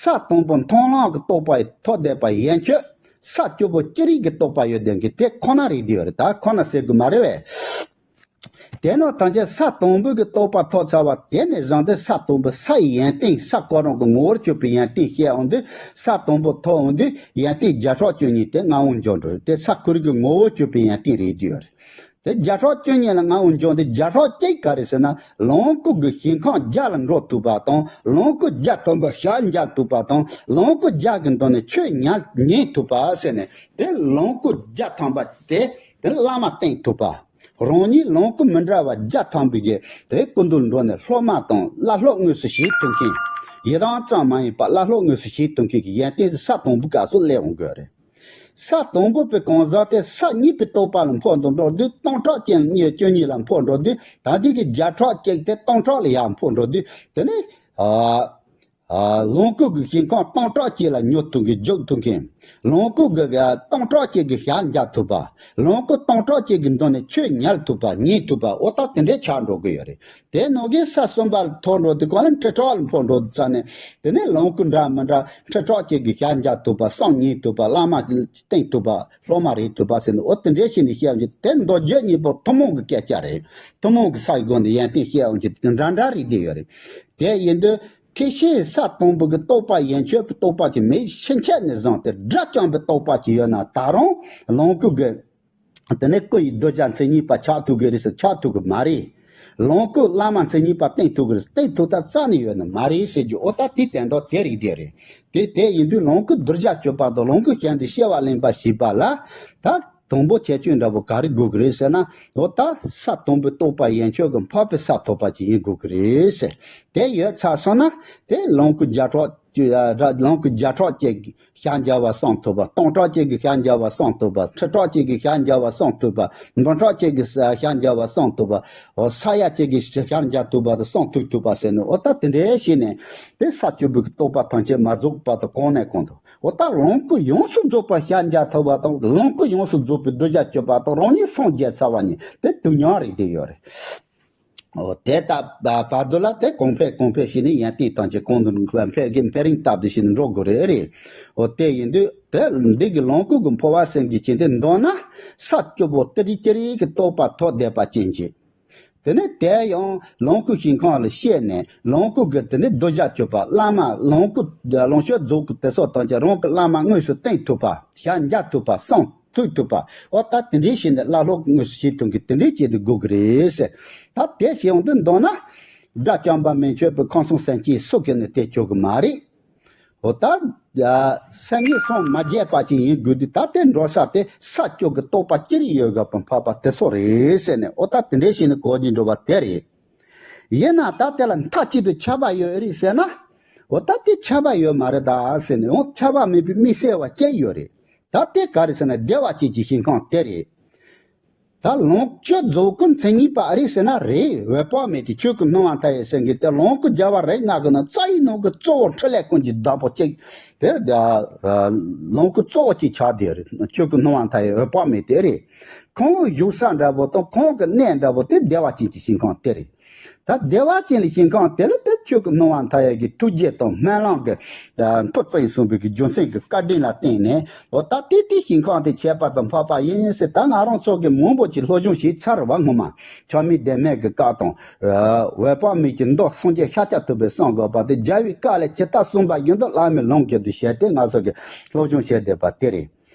ས་དང་པོ་མཐོང་ལམ་གྱི་རྟོགས་པ་ཐོབ་བསྡད་པ་ཡན་ཆོད། ས་བཅུ་པོ་ཅི་རིགས་ཀྱི་རྟོགས་པ་ཡོད་བསྡད་མཁན་དེ་ཁོ་ན་རེད་དེ་ཡོད་རེད། ད་ཁོ་ན་ཟེར་དགོས་མ་རེད་བས། དེ་ནི་ཐམས་ཅད་ས་དང་པོའི་གི་རྟོགས་པ་ཐོབ་ཚར་བ་དེ་ནས་བཟུང་སྟེ། ས་དང་པོ་ས་ཡི་ཡོན་ཏན། ས་ཁོ་རང་གི་ངོ་བོར་གྱུར་པའི་ཡོན་ཏན་བཤད་འོང་དུས། ས་དང་པོ་ཐོབ་འོང་དུས་ཡོན་ཏན་བརྒྱ་ཕྲག་བཅུ་གཉིས་དེ་ལྔ་བོ་འཇོག་འགྲོ་རེད། དེ་ས་ཁོ་རང་གི་ངོ་བོར་གྱུར་པའི་ཡོན་ཏན་རེད་དེ་ཡོད་རེད། དེ་བརྒྱ་ཕྲག་བཅུ་གཉིས་ལ་ལྔ་བོ་འཇོག་འདི་བརྒྱ་ཕྲག་གཅིག་ག་རེ་ཟེར་ན། ལོངས་སྐུ་གི་ཞིང་ཁམས་བརྒྱ་ལ་འགྲོ་ཐུབ་པ་དང་། ལོངས་སྐུ་བརྒྱ་ཐམ་པ་ཞལ་མཇལ་ཐུབ་པ་དང་། ལོངས་སྐུ་བརྒྱ་གི་མདུན་ནས་ཆོས་ཉན་ཉན་ཐུབ་པ་ཟེར་ནས། དེ་ལོངས་སྐུ་བརྒྱ་ཐམ་པ་དེ་དེ་བླ་མ་བསྟེན་ཐུབ་པ། རང་ཉིད་ལོངས་སྐུ་མི་འདྲ་བ་བརྒྱ་ཐམ་པའི་གི་དེ་སྐུ་མདུན་འགྲོ་ནས་སློབ་མ་དང་བླ་སློབ་དངོས་སུ་བྱེད་ཐུབ་མཁན། ཡི་དམ་ཙམ་མ་ཡིན་པར་བླ་སློབ་དངོས་སུ་བྱེད་ཐུབ་མཁན་གྱི་ཡོན་ཏན་ས་དང་པོའི་སྐབས་སུ་སླེབས་འོང་དགོས་རེད། ས་དང་པོ་པའི་གང་ཟག་དེ་ས་གཉིས་པའི་རྟོགས་པ་ལ་འཕོ་འགྲོ་འགྲོ་དུས། སྟོང་ཕྲག་གཅིག་གཉིས་བཅུ་གཉིས་ལ་འཕོ་འགྲོ་དུས། ད་འདི་གི་བརྒྱ་ཕྲག་གཅིག་དེ་སྟོང་ཕྲག་ལ་ཡར་འཕོ་འགྲོ་དུས། དེ་ནས་ཨ་ཨ་ལོངས་སྐུ་གི་ཞིང་ཁམས་སྟོང་ཕྲག་གཅིག་ལ་ཉོ་ཐུབ་མཁན། འཇུག་ཐུབ་མཁན། ལོངས་སྐུ་གི་ཨ་སྟོང་ཕྲག་གཅིག་གི་ཞལ་མཇལ་ཐུབ་པ། ལོངས་སྐུ་སྟོང་ཕྲག་གཅིག་གི་མདུན་ནས་ཆོས་ཉན་ཐུབ་པ། ཉན་ཐུབ་པ། འོ་ད་དེ་འདྲའི་ཆགས་འགྲོ་གི་ཡོད་རེད། དེ་ནང་གི་ས་གསུམ་པ་ལ་འཕོ་འགྲོ་དུས། གང་ལ་ཁྲི་ཕྲག་ལ་འཕོ་འགྲོ་དུས་ཙ་ནས། དེ་ནས་ལོངས་སྐུ་འདྲ་མི་འདྲ་ཁྲི་ཕྲག་གཅིག་གི་ཞལ་མཇལ་ཐུབ་པ། གསུང་ཉན་ཐུབ་པ། བླ་མ་བསྟེན་ཐུབ་པ། སློབ་མ་རེད་ཐུབ་པ་ཟེར་ནས། འོ་དེ་འདྲའི་ཞིག་ནས་བཤད་ཀྱི། དེ་མདོ་རྒྱུད་གཉིས་པོ་ཐུན་མོང་གི་སྐད་ཆ་རེད། ཐུན་མོང་གི་ས་ཡི་སྒོ་ནས་ཡོན་ཏན་བཤད་འོང་གི་དེ་འདྲ་འདྲ་རེད་བསྡད་ཡོད་རེད། དེ་ཡིན་དུས་ཐེག་ཆེན་ས་དང་པོ་གི་རྟོགས་པ་ཡན་ཆད་པའི་རྟོགས་པ་ཅིག་མེད་ཕྱིན་ཆད་ནས་བཟུང་སྟེ་དགྲ་བཅོམ་པའི་རྟོགས་པ་ཅིག་ཡོད་ན། ད་རུང་ལོངས་སྐུ་གི་དེ་ནས་སྐུ་ཡི་གདུལ་བྱ་མཚན་ཉིད་པ་ཆགས་ཐུབ་ཀྱི་རེད་ཟེར། ཆགས་ཐུབ་ཀྱི་མ་རེད། ལོངས་སྐུ་བླ་མ་མཚན་ཉིད་པ་བསྟེན་ཐུབ་ཀྱི་རེད། བསྟེན་ཐུབ་ཐབས་རྩ་ནས་ཡོད་ནི་མ་རེད་ཟེར་རྒྱུ། འོ་ད་དེ་དོན་དག་དེ་རིགས་དེ་རེད། དེ་དེ་ཡིན་དུས་ལོངས་སྐུ་གདུལ་བྱ་གཅོད་པ་དང་ལོངས་སྐུ་གཞན་དུ་སྐྱེ་བ་ལེན་པ་ཞེས་པ་ལ། ད་དང་པོ་ཁྱད་ཆོས་འདྲ་པོ་ག་རེ་དགོས་ཀྱི་རེད་ཟེར་ན། འོ་ད་ས་དང་པོའི་རྟོགས་པ་ཡན་ཆད་ཀྱི་འཕགས་པའི་ས་ཐོབ་པ་ཅིག་ཡིན་དགོས་ཀྱི་རེད་ཟེར། དེ་ཡོད་ཚར་སོང་ན་དེ་ལོངས་སྐུ་བརྒྱ་ཕྲག་ལོངས་སྐུ་བརྒྱ་ཕྲག་གཅིག་ཞལ་མཇལ་བ་གསུང་ཐུབ་པ། སྟོང་ཕྲག་གཅིག་གི་ཞལ་མཇལ་བ་གསུང་ཐུབ་པ། ཁྲི་ཕྲག་གཅིག་གི་ཞལ་མཇལ་བ་གསུང་ཐུབ་པ། འབུམ་ཕྲག་གཅིག་གི་ཞལ་མཇལ་བ་གསུང་ཐུབ་པ། འོ་ས་ཡ་གཅིག་གི་ཞལ་མཇལ་ཐུབ་པ་དང་གསུང་ཐུབ་ཐུབ་པ་ཟེར་ནས། འོ་ད་དེ་འདྲའི་བྱས་ནས་དེ་ས་བཅུ་པའི་རྟོགས་པ་ཐམས་ཅད་མ་རྫོགས་བར་དུ་གོང་ནས་གོང་དུ། འོ་ད་ལོངས་སྐུ་ཡོངས་སུ་རྫོགས་པ་ཞལ་མཇལ་ཐུབ་པ་དང་། ལོངས་སྐུ་ཡོངས་སུ་རྫོགས་པའི་གདུལ་བྱ་གཅོད་པ་དང་། རང་ཉིད་སངས་རྒྱས་ཚར་བ་གཉིས་དེ་དུས་མཉམ་རེད་བསྡད་ཡོད་རེད། འོ་དེ་ལྟ་བར་དུ་ལ་དེ་གོང་འཕེལ་གོང་འཕེལ་བྱས་ནས་ཡོན་ཏན་ཐམས་ཅད་གོང་དུ་འཕེལ་གྱི་འཕེལ་རིམ་ལྟར་དུ་བྱས་ནས་འགྲོ་དགོས་རེད། རེད། འོ་དེ་ཡིན་དུས་དེ་འདི་གི་ལོངས་སྐུ་གི་འཕོ་བ་ཟེར་གྱི་ཅན་དེ་མདོར་ན་ས་བཅུ་པོ་ཏི་རི་ཅི་རིགས་ཀྱི་རྟོགས་པ་ཐོབ་བསྡད་པ་ཅན་གྱི། དེ་ནས་དེ་ཡང་ལོངས་སྐུ་ཞིང་ཁམས་ལ་སྐྱེས་ནས་ལོངས་སྐུ་གི་དེ་ནས་གདུལ་བྱ་གཅོད་པ། བླ་མ་ལོངས་སྐུ་ལོངས་སྤྱོད་རྫོགས་སྐུ་དེ་སོགས་དང་བཅས་རང་གི་བླ་མ་དངོས་སུ་བསྟེན་ཐུབ་པ། ཞལ་མཇལ་ཐུབ་པ། གསུང་ཐོས་ཐུབ་པ། འོ་ད་དེ་འདྲའི་བྱས་ནས་བླ་སློབ་དངོས་སུ་བྱེད་ཐུབ་མཁན་དེ་འདྲའི་ཅན་དེ་དགོས་ཀྱི་རེད་ཟེར། ད་དེ་བྱས་ཡོང་དུས་མདོར་ན་དགྲ་བཅོམ་པ་མི་མཆོད་པའི་ཁམས་གསུམ་སེམས་ཅན་སུ་གིས་ནི་དེ་གཅོད་ཀྱི་མ་རེད། འོ་ད་སེམས་ཉིད་སངས་མ་རྒྱས་པ་ཅིག་ཡིན་དགོས་དུས། ད་དེ་འགྲོ་ས་དེ་ས་བཅུ་གི་རྟོགས་པ་ཅི་རིགས་ཡོད་ག་པ་འཕགས་པ་དེ་ཚོ་རེད་ཟེར་ནས། འོ་ད་དེ་འདྲའི་བྱས་ནས་གོ་རྒྱུ་འགྲོ་བ་དེ་རེད། ཡིན་ན་ད་དེ་ལ་མཐའ་གཅིག་ཏུ་ཁྱབ་པ་ཡོད་རེད་ཟེར་ན། འོ་ད་དེ་ཁྱབ་པ་ཡོད་མ་རེད་ད་ཟེར་ནས། འོ་ཁྱབ་པ་མེད་པའི་དམིགས་བསལ་བ་ཅིག་ཡོད་རེད། ད་དེ་ག་རེ་ཟེར་ན་བདེ་བ་ཅན་གྱི་ཞིང་ཁམས་དེ་རེད། ད་ལོངས་སྤྱོད་རྫོགས་སྐུ་མཚན་ཉིད་པ་རེད་ཟེར་ན་རེད། འོད་དཔག་མེད་དེ་ཆོས་སྐུ་སྣང་བ་མཐའ་ཡས་ཟེར་མཁན་དེ་ལོངས་སྐུ་རྒྱལ་བ་རིགས་ལྔ་གི་ནང་རྩ་བའི་ནང་གི་གཙོ་བོ་འཕྲིན་ལས་ཀུན་གྱི་བདག་པོ་གཅིག་དེ། ལོངས་སྐུ་གཙོ་བོ་གཅིག་ཆགས་བསྡད་རེད། ཆོས་སྐུ་སྣང་བ་མཐའ་ཡས་འོད་དཔག་མེད་དེ་རེད། ཁོང་བཞུགས་ས་འདྲ་པོ་དང་ཁོང་གི་གནས་འདྲ་པོ་དེ་བདེ་བ་ཅན་གྱི་ཞིང་ཁམས་དེ་རེད། ད་བདེ་བ་ཅན་ལ་ཞིང་ཁམས་དེ་ལ་དེ་ཆོས་ཀྱི་སྣང་བ་མཐའ་ཡས་ཀྱི་ཐུགས་རྗེ་དང་སྨོན་ལམ་གྱི་མཐུ་རྩལ་གསུངས་པའི་གི་རྒྱུ་མཚན་གྱི་བཀའ་དྲིན་ལ་བརྟེན་ནས། འོ་ད་དེ་དེ་ཞིང་ཁམས་དེ་ཁྱད་པར་དུ་འཕགས་པ་ཡིན་ཟེར། ད་ང་རང་ཚོ་གི་མང་པོ་ཅིག་སློབ་སྦྱོང་བྱས་ཚར་བ་ངོ་མ། ཆགས་མེད་བདེན་མེད་ཀྱི་བཀའ་དང་། འོད་དཔག་མེད་ཀྱི་མདོ་སངས་རྒྱས་ཤཱཀྱ་ཐུབ་པའི་གསུང་དགོས་པ་དེ་རྒྱལ་བའི་བཀའ་ལས་ཇི་ལྟར་གསུངས་པ་བཞིན་དུ་བླ་མའི་ལམ་གྱི་དུ་བྱས་ཏེ་ང་ཚོ་གི་སློབ་སྦྱོང་བྱས་བསྡད་པ་དེ་རེད།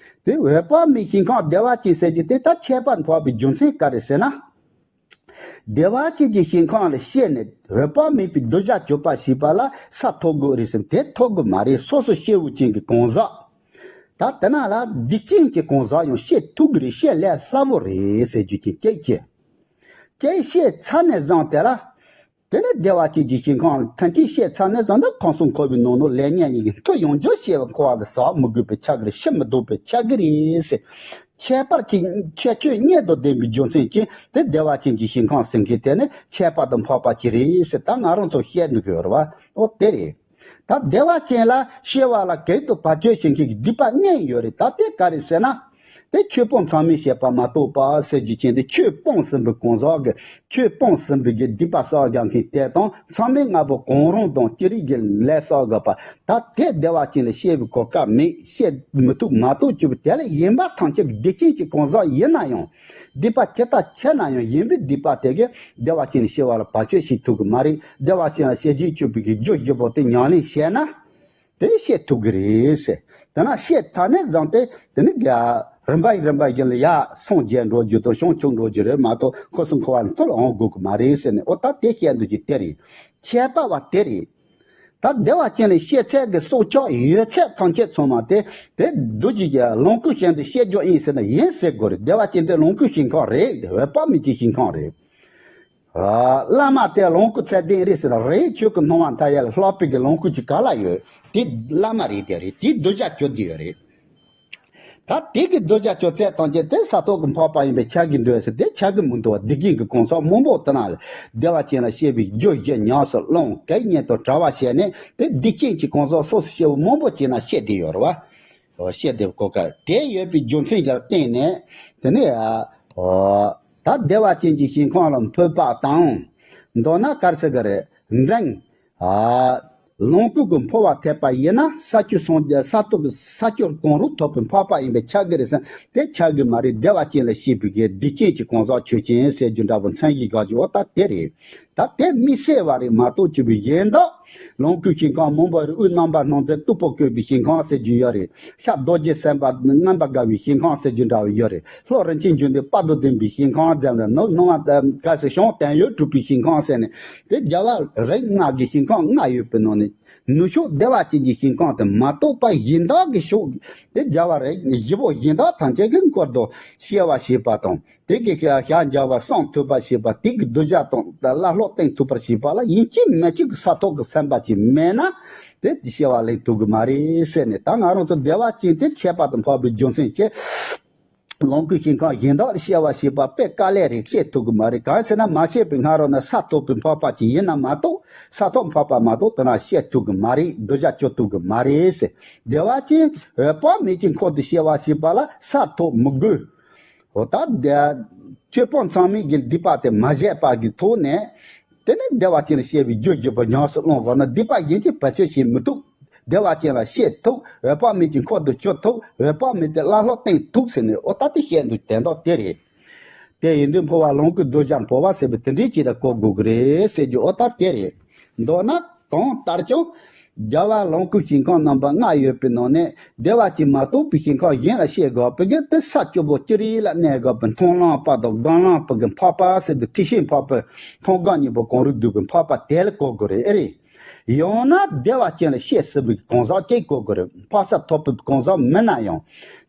དེ་འོད་དཔག་མེད་ཞིང་ཁམས་བདེ་བ་ཅན་ཟེར་རྒྱུ་དེ་ད་ཁྱད་པར་འཕགས་པའི་རྒྱུ་མཚན་ག་རེ་ཟེར་ན། བདེ་བ་ཅན་གྱི་ཞིང་ཁམས་ལ་སྐྱེས་ནས་འོད་དཔག་མེད་པའི་གདུལ་བྱ་གྱུར་པ་ཞེས་པ་ལ་ས་ཐོབ་དགོས་རེད་ཟེར། དེ་ཐོབ་དགོས་མ་རེད། སོ་སོ་སྐྱེ་བོ་ཅན་གྱི་གང་ཟག་ད་དེ་ན་ལ་སྡིག་ཅན་གྱི་གང་ཟག་ཡང་སྐྱེ་ཐུབ་ཀྱི་རེད། སྐྱེ་ལས་སླ་པོ་རེད་ཟེར་རྒྱུ་ཅན་སྐྱེ་སྐྱེ། སྐྱེ་སྐྱེས་ཚར་ནས་བཟུང་དེ་ལ། དེ་ནས་བདེ་བ་ཅན་གྱི་ཞིང་ཁམས་ལ་ཐམས་ཅད་སྐྱེས་ཚར་ནས་བཟུང་དུ་ཁམས་གསུམ་འཁོར་བའི་ནང་ནས་ལས་ངན་གཉིས་ཀྱི་མཐུ་ཡང་འཇོག་བྱས་པའི་འཁོར་བ་ལ་ཟག་མི་དགོས་པའི་ཆ་གི་རེད། ཤི་མི་སྡུག་པའི་ཆ་གི་རེད་ཟེར། ཁྱད་པར་གྱི་ཁྱད་ཆོས་གཉིས་དང་ལྡན་པའི་རྒྱུ་མཚན་གྱིས་དེ་བདེ་བ་ཅན་གྱི་ཞིང་ཁམས་ཟེར་མཁན་དེ་ནི་ཁྱད་པར་དུ་འཕགས་པ་ཅིག་རེད་ཟེར། ད་ང་རང་ཚོ་བཤད་འདུག་གི་ཡོད་རེད་བ། ཨོ་དེ་རེད། ད་བདེ་བ་ཅན་ལ་སྐྱེ་བ་ལ་གེགས་དང་བར་ཆད་བྱེད་མཁན་གྱི་སྡིག་པ་གཉིས་ཡོད་རེད། ད་དེ་ག་རེ་ཟེར་ན། དེ་ཆོས་སྤོང་མཚམས་མེད་བྱེད་པ་མ་གཏོགས་པ་ཟེར་རྒྱུ་ཅན་དེ། ཆོས་སྤོང་ཟིན་པའི་གང་ཟག་གི་ཆོས་སྤོང་ཟིན་པའི་གི་སྡིག་པ་བསགས་རྒྱག་མཁན་དེ་དང་མཚམས་མེད་ལྔ་པོ་གང་རུང་དང་ཅི་རིགས་ཀྱི་ལས་བསགས་དགོས་པ། ད་དེ་བདེ་བ་ཅན་ལ་སྐྱེ་བའི་གོ་སྐབས་མེད། སྐྱེ་མི་ཐུབ་མ་གཏོགས་གྱུར་པའི་དེ་ལས་གཞན་པ་ཐམས་ཅད་ཀྱི་སྡིག་ཅན་གྱི་གང་ཟག་ཡིན་ན་ཡང་། སྡིག་པ་ཇི་ལྟར་ཆེ་ན་ཡང་གཞན་པའི་སྡིག་པ་དེ་གིས་བདེ་བ་ཅན་ལ་སྐྱེ་བ་ལ་བར་ཆད་བྱེད་ཐུབ་ཀྱི་མ་རེད། བདེ་བ་ཅན་ལ་སྐྱེ་བྱེད་གཅོད་པའི་གི་རྒྱུ་བཞི་པོ་དེ་ཉམས་ལེན་བྱས་ན། དེ་སྐྱེ་ཐུབ་ཀྱི་རེད་ཟེར། དེ་ན་སྐྱེས་ཚར་ནས་བཟུང་སྟེ་དེ་ནི་རིམ་པ་རིམ་པ་བཞིན་ལ་ཡར་སངས་རྒྱས་འགྲོ་རྒྱུ་དང་བྱང་ཆུབ་འགྲོ་རྒྱུ་རེད་མ་གཏོགས་ཁམས་གསུམ་འཁོར་བ་ནས་ཐར་འོང་དགོས་ཀྱི་མ་རེད་ཟེར་ནས། ཨོ་ད་དེ་བཤད་འདུག་ཀྱི་དེ་རེད། ཁྱད་པར་བ་དེ་རེད། ད་བདེ་བ་ཅན་ལ་སྐྱེ་ཚད་ཀྱི་སྲོག་ཆགས་ཡོད་ཚད་ཐམས་ཅད་ཚང་མ་དེ་དེ་རྡོ་རྗེ་གི་ལོངས་སྐུ་ཞིང་དུ་སྐྱེ་རྒྱུ་ཡིན་ཟེར་ན་ཡིན་ཟེར་དགོས་རེད། བདེ་བ་ཅན་དེ་ལོངས་སྐུའི་ཞིང་ཁམས་རེད། འོད་དཔག་མེད་ཀྱི་ཞིང་ཁམས་རེད། བླ་མ་དེ་ལོངས་སྐུ་ཚད་ལྡན་རེད་ཟེར་ན་རེད། ཆོས་ཀྱི་སྣང་བ་མཐའ་ཡས་ལ་ལྷག་པའི་གི་ལོངས་སྐུ་ཅིག་ག་ལ་ཡོད། དེ་བླ་མ་རེད། དེ་རེད། དེའི་གདུལ་བྱ་གྱུར་བསྡད་ཡོད་རེད། ད་དེ་གི་གདུལ་བྱ་གྱུར་ཚད་ཐམས་ཅད་དེ་ས་ཐོབ་ཀྱི་འཕགས་པ་ཡིན་པས་ཆགས་ཀྱི་འདུག་ཟེར། དེ་ཆགས་ཀྱི་མི་འདུག་བ། སྡིག་ཅན་གྱི་གང་ཟག་མང་པོ་དེ་ན་ལ་བདེ་བ་ཅན་ལ་སྐྱེ་བའི་རྒྱུ་བཞི་ཉམས་སུ་བླངས། གེགས་གཉིས་དང་བྲལ་བ་བྱས་ནས་དེ་སྡིག་ཅན་གྱི་གང་ཟག་སོ་སོ་སྐྱེ་བོ་མང་པོ་ཅིག་ན་སྐྱེ་བསྡད་ཡོད་རེད་བ། ཨོ་སྐྱེ་བསྡད་པའི་གོ་སྐབས་དེ་ཡོད་པའི་རྒྱུ་མཚན་ལ་བརྟེན་ནས་དེ་ནས་ཨ་ཨོ་ད་བདེ་བ་ཅན་གྱི་ཞིང་ཁམས་ལ་འཕོས་པ་དང་། མདོར་ན་ག་རེ་ཟེར་གི་རེད། འབྲིང་ཨ་ལོངས་སྐུ་གི་འཕོ་བ་ཐེབས་པ་ཡིན་ན་ས་བཅུ་སངས་རྒྱས་ས་ཐོབ་ཀྱི་ས་བཅུར་གང་རུང་ཐོབ་པའི་འཕགས་པ་ཡིན་པས་ཆགས་ཀྱི་རེད་ཟེར། དེ་ཆགས་ཀྱི་མ་རེད། བདེ་བ་ཅན་ལ་སྐྱེ་བའི་གི་སྡིག་ཅན་གྱི་གང་ཟག་ཆོས་ཅན་ཟེར་རྒྱུ་འདྲ་པོ་མཚན་གཞི་དགག་རྒྱུ་ཨོ་ད་དེ་རེད། ད་དེ་དམིགས་བསལ་བ་རེད་མ་གཏོགས་གཅིག་པུ་གཞན་དག་ལོངས་སྐུའི་ཞིང་ཁམས་མང་པོ་རེད། དབུས་རྣམ་པར་སྣང་མཛད་སྟུག་པོ་བཀོད་པའི་ཞིང་ཁམས་ཟེར་རྒྱུ་ཡོད་རེད། ཤར་རྡོ་རྗེ་སེམས་དཔའ་རྔམ་པར་དགའ་བའི་ཞིང་ཁམས་ཟེར་རྒྱུ་འདྲ་བ་ཡོད་རེད། ལྷོ་རིན་ཆེན་འབྱུང་ལྡན་དཔལ་དུ་ལྡན་པའི་ཞིང་ཁམས་ཟེར་ནས། ནུབ་སྣང་བ་དཀར་སེར་བྱང་དོན་ཡོད་གྲུབ་པའི་ཞིང་ཁམས་ཟེར་ནས། དེ་རྒྱལ་བ་རིགས་ལྔ་གི་ཞིང་ཁམས་ལྔ་ཡོད་པའི་ནང་ནས་ནུབ་ཕྱོགས་བདེ་བ་ཅན་གྱི་ཞིང་ཁམས་དེ་མ་གཏོགས་པ་གཞན་དག་གི་ཕྱོགས་དེ་རྒྱལ་བ་རིགས་བཞི་པོ་གཞན་དག་ཐམས་ཅད་ཀྱི་འཁོར་དུ་སྐྱེ་བ་བྱེད་པ་དང་། དེ་གི་ཞལ་མཇལ་བ་གསུང་ཐོས་པ་བྱེད་པ། དེ་གི་གདུལ་བྱ་དང་བླ་སློབ་བསྟེན་ཐུབ་པར་བྱེད་པ་ལ་ཡིན་གཅིག་མིན་གཅིག་གི་ས་ཐོབ་ཀྱི་སེམས་པ་ཅིག་མེད་ན། དེ་སྐྱེ་བ་ལེན་ཐུབ་ཀྱི་མ་རེད་ཟེར་ནས། ད་ང་རང་ཚོ་བདེ་བ་ཅན་དེ་ཁྱད་པར་དུ་འཕགས་པའི་རྒྱུ་མཚན་གྱིས་ལོངས་སྐུའི་ཞིང་ཁམས་གཞན་དག་ལ་སྐྱེ་བ་བྱེད་པ་དཔེ་དཀའ་ལས་རེད། སྐྱེ་ཐུབ་ཀྱི་མ་རེད། གང་ཟེར་ན་མ་སྐྱེས་པའི་སྔ་རོལ་ན་ས་ཐོབ་པའི་འཕགས་པ་ཅིག་ཡིན་ན་མ་གཏོགས། ས་ཐོབ་འཕགས་པ་མ་གཏོགས་དེ་ན་སྐྱེ་ཐུབ་ཀྱི་མ་རེད། གདུལ་བྱ་གྱུར་ཐུབ་ཀྱི་མ་རེད་ཟེར། བདེ་བ་ཅན་འོད་དཔག་མེད་ཀྱི་འཁོར་དུ་སྐྱེ་བ་བྱེད་པ་ལ་ས་ཐོབ་མི་དགོས། འོ་ད་དེ་ཆོས་སྤོང་མཚམས་མེད་ཀྱི་སྡིག་པ་དེ་མ་བྱས་པ་གི་ཐོག་ནས། དེ་ནས་བདེ་བ་ཅན་ལ་སྐྱེ་བའི་རྒྱུ་བཞི་པོ་ཉམས་སུ་བླངས་པ་ན་སྡིག་པ་གཞན་གྱིས་བར་ཆད་བྱེད་མི་ཐུབ། བདེ་བ་ཅན་ལ་སྐྱེ་ཐུབ། འོད་དཔག་མེད་ཀྱི་འཁོར་དུ་གྱུར་ཐུབ། འོད་དཔག་མེད་དེ་བླ་སློབ་བསྟེན་ཐུབ་ཟེར་ནས། ཨོ་ད་དེ་བཤད་འདུག་དེ་འདོག་དེ་རེད། དེ་ཡིན་དུས་འཕོ་བ་ལོངས་སྐུའི་གདུལ་བྱ་འཕོ་བ་ཟེར་བའི་དེ་འདྲའི་ཅིག་ལ་གོ་དགོས་ཀྱི་རེད་ཟེར་རྒྱུ་ཨོ་ད་དེ་རེད། མདོར་ན་གང་ལྟར་ཀྱང་། རྒྱལ་བ་ལོངས་སྐུའི་ཞིང་ཁམས་རྣམ་པ་ལྔ་ཡོད་པའི་ནང་ནས་བདེ་བ་ཅན་མ་གཏོགས་པའི་ཞིང་ཁམས་གཞན་ལ་སྐྱེ་དགོས་པའི་གི་དེ་ས་བཅུ་པོ་ཅི་རིགས་ལ་གནས་དགོས་པའི་མཐོང་ལམ་པ་དང་སྒོམ་ལམ་པ་གི་འཕགས་པ་ཟེར་དུས་ཐེག་ཆེན་འཕགས་པའི་མཐོང་སྒོམ་གཉིས་པོ་གང་རུང་འདུས་པའི་འཕགས་པ་དེ་ལ་གོ་དགོས་རེད། ཨེ་རེད། ཡང་ན་བདེ་བ་ཅན་ལ་སྐྱེ་སྲིད་པའི་གང་ཟག་ཅིག་གོ་དགོས་རེད། འཕགས་ས་ཐོབ་པའི་གང་ཟག་མིན་ན་ཡང་།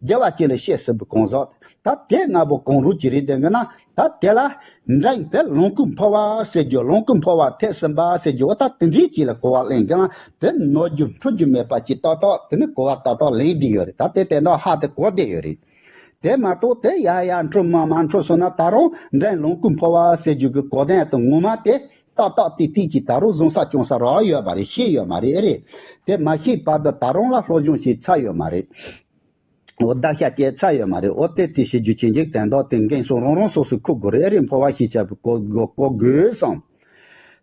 བདེ་བ་ཅན་ལ་སྐྱེ་སྲིད་པའི་གང་ཟག་ད་དེ་ལྔ་པོ་གང་རུང་ཅི་རེད་དེ་གི་ན། ད་དེ་ལ་འབྲིང་དེ་ལོངས་སྐུ་འཕོ་བ་ཟེར་རྒྱུ། ལོངས་སྐུ་འཕོ་བ་ཐེག་གསུམ་པ་ཟེར་རྒྱུ། འོ་ད་དེ་འདྲའི་ཅིག་ལ་གོ་བ་ལེན་གི་ན་དེ་ནོར་རྒྱུ་འཕྲོད་རྒྱུ་མེད་པ་ཅིག་ཏག་ཏག་དེ་ནི་གོ་བ་ཏག་ཏག་ལེན་བསྡད་ཡོད་རེད། ད་དེ་དེ་འདྲ་ཧ་དེ་གོ་བསྡད་ཡོད་རེད། དེ་མ་གཏོགས་དེ་ཡ་ཡ་འཕྲོད་མ་མ་འཕྲོད་སོང་ན་ད་རུང་འབྲིང་ལོངས་སྐུ་འཕོ་བ་ཟེར་རྒྱུ་གི་གོ་དོན་དང་ངོ་མ་དེ་ཏག་ཏག་ཏིག་ཏིག་ཅིག་ད་རུང་བཟང་ས་སྐྱོང་ས་རག་ཡོད་མ་རེད། ཤེས་ཡོད་མ་རེད། ཨེ་རེད། དེ་མ་ཤེས་བར་དུ་ད་རུང་ལ་སློབ་སྦྱོང་བྱས་ཚར་ཡོད་མ་རེད། འོ་བརྡར་ཤ་བཅད་ཚར་ཡོད་མ་རེད། འོ་དེ་དེ་བྱེད་རྒྱུ་ཅན་གྱི་དོན་དག་དེ་འགན་སོང་རང་རང་སོ་སོས་འཁུར་དགོས་རེད། ཨེ་རེད། འཕོ་བ་ཞེས་བྱ་བའི་གོ་གོ་གོ་དགོས་སམ།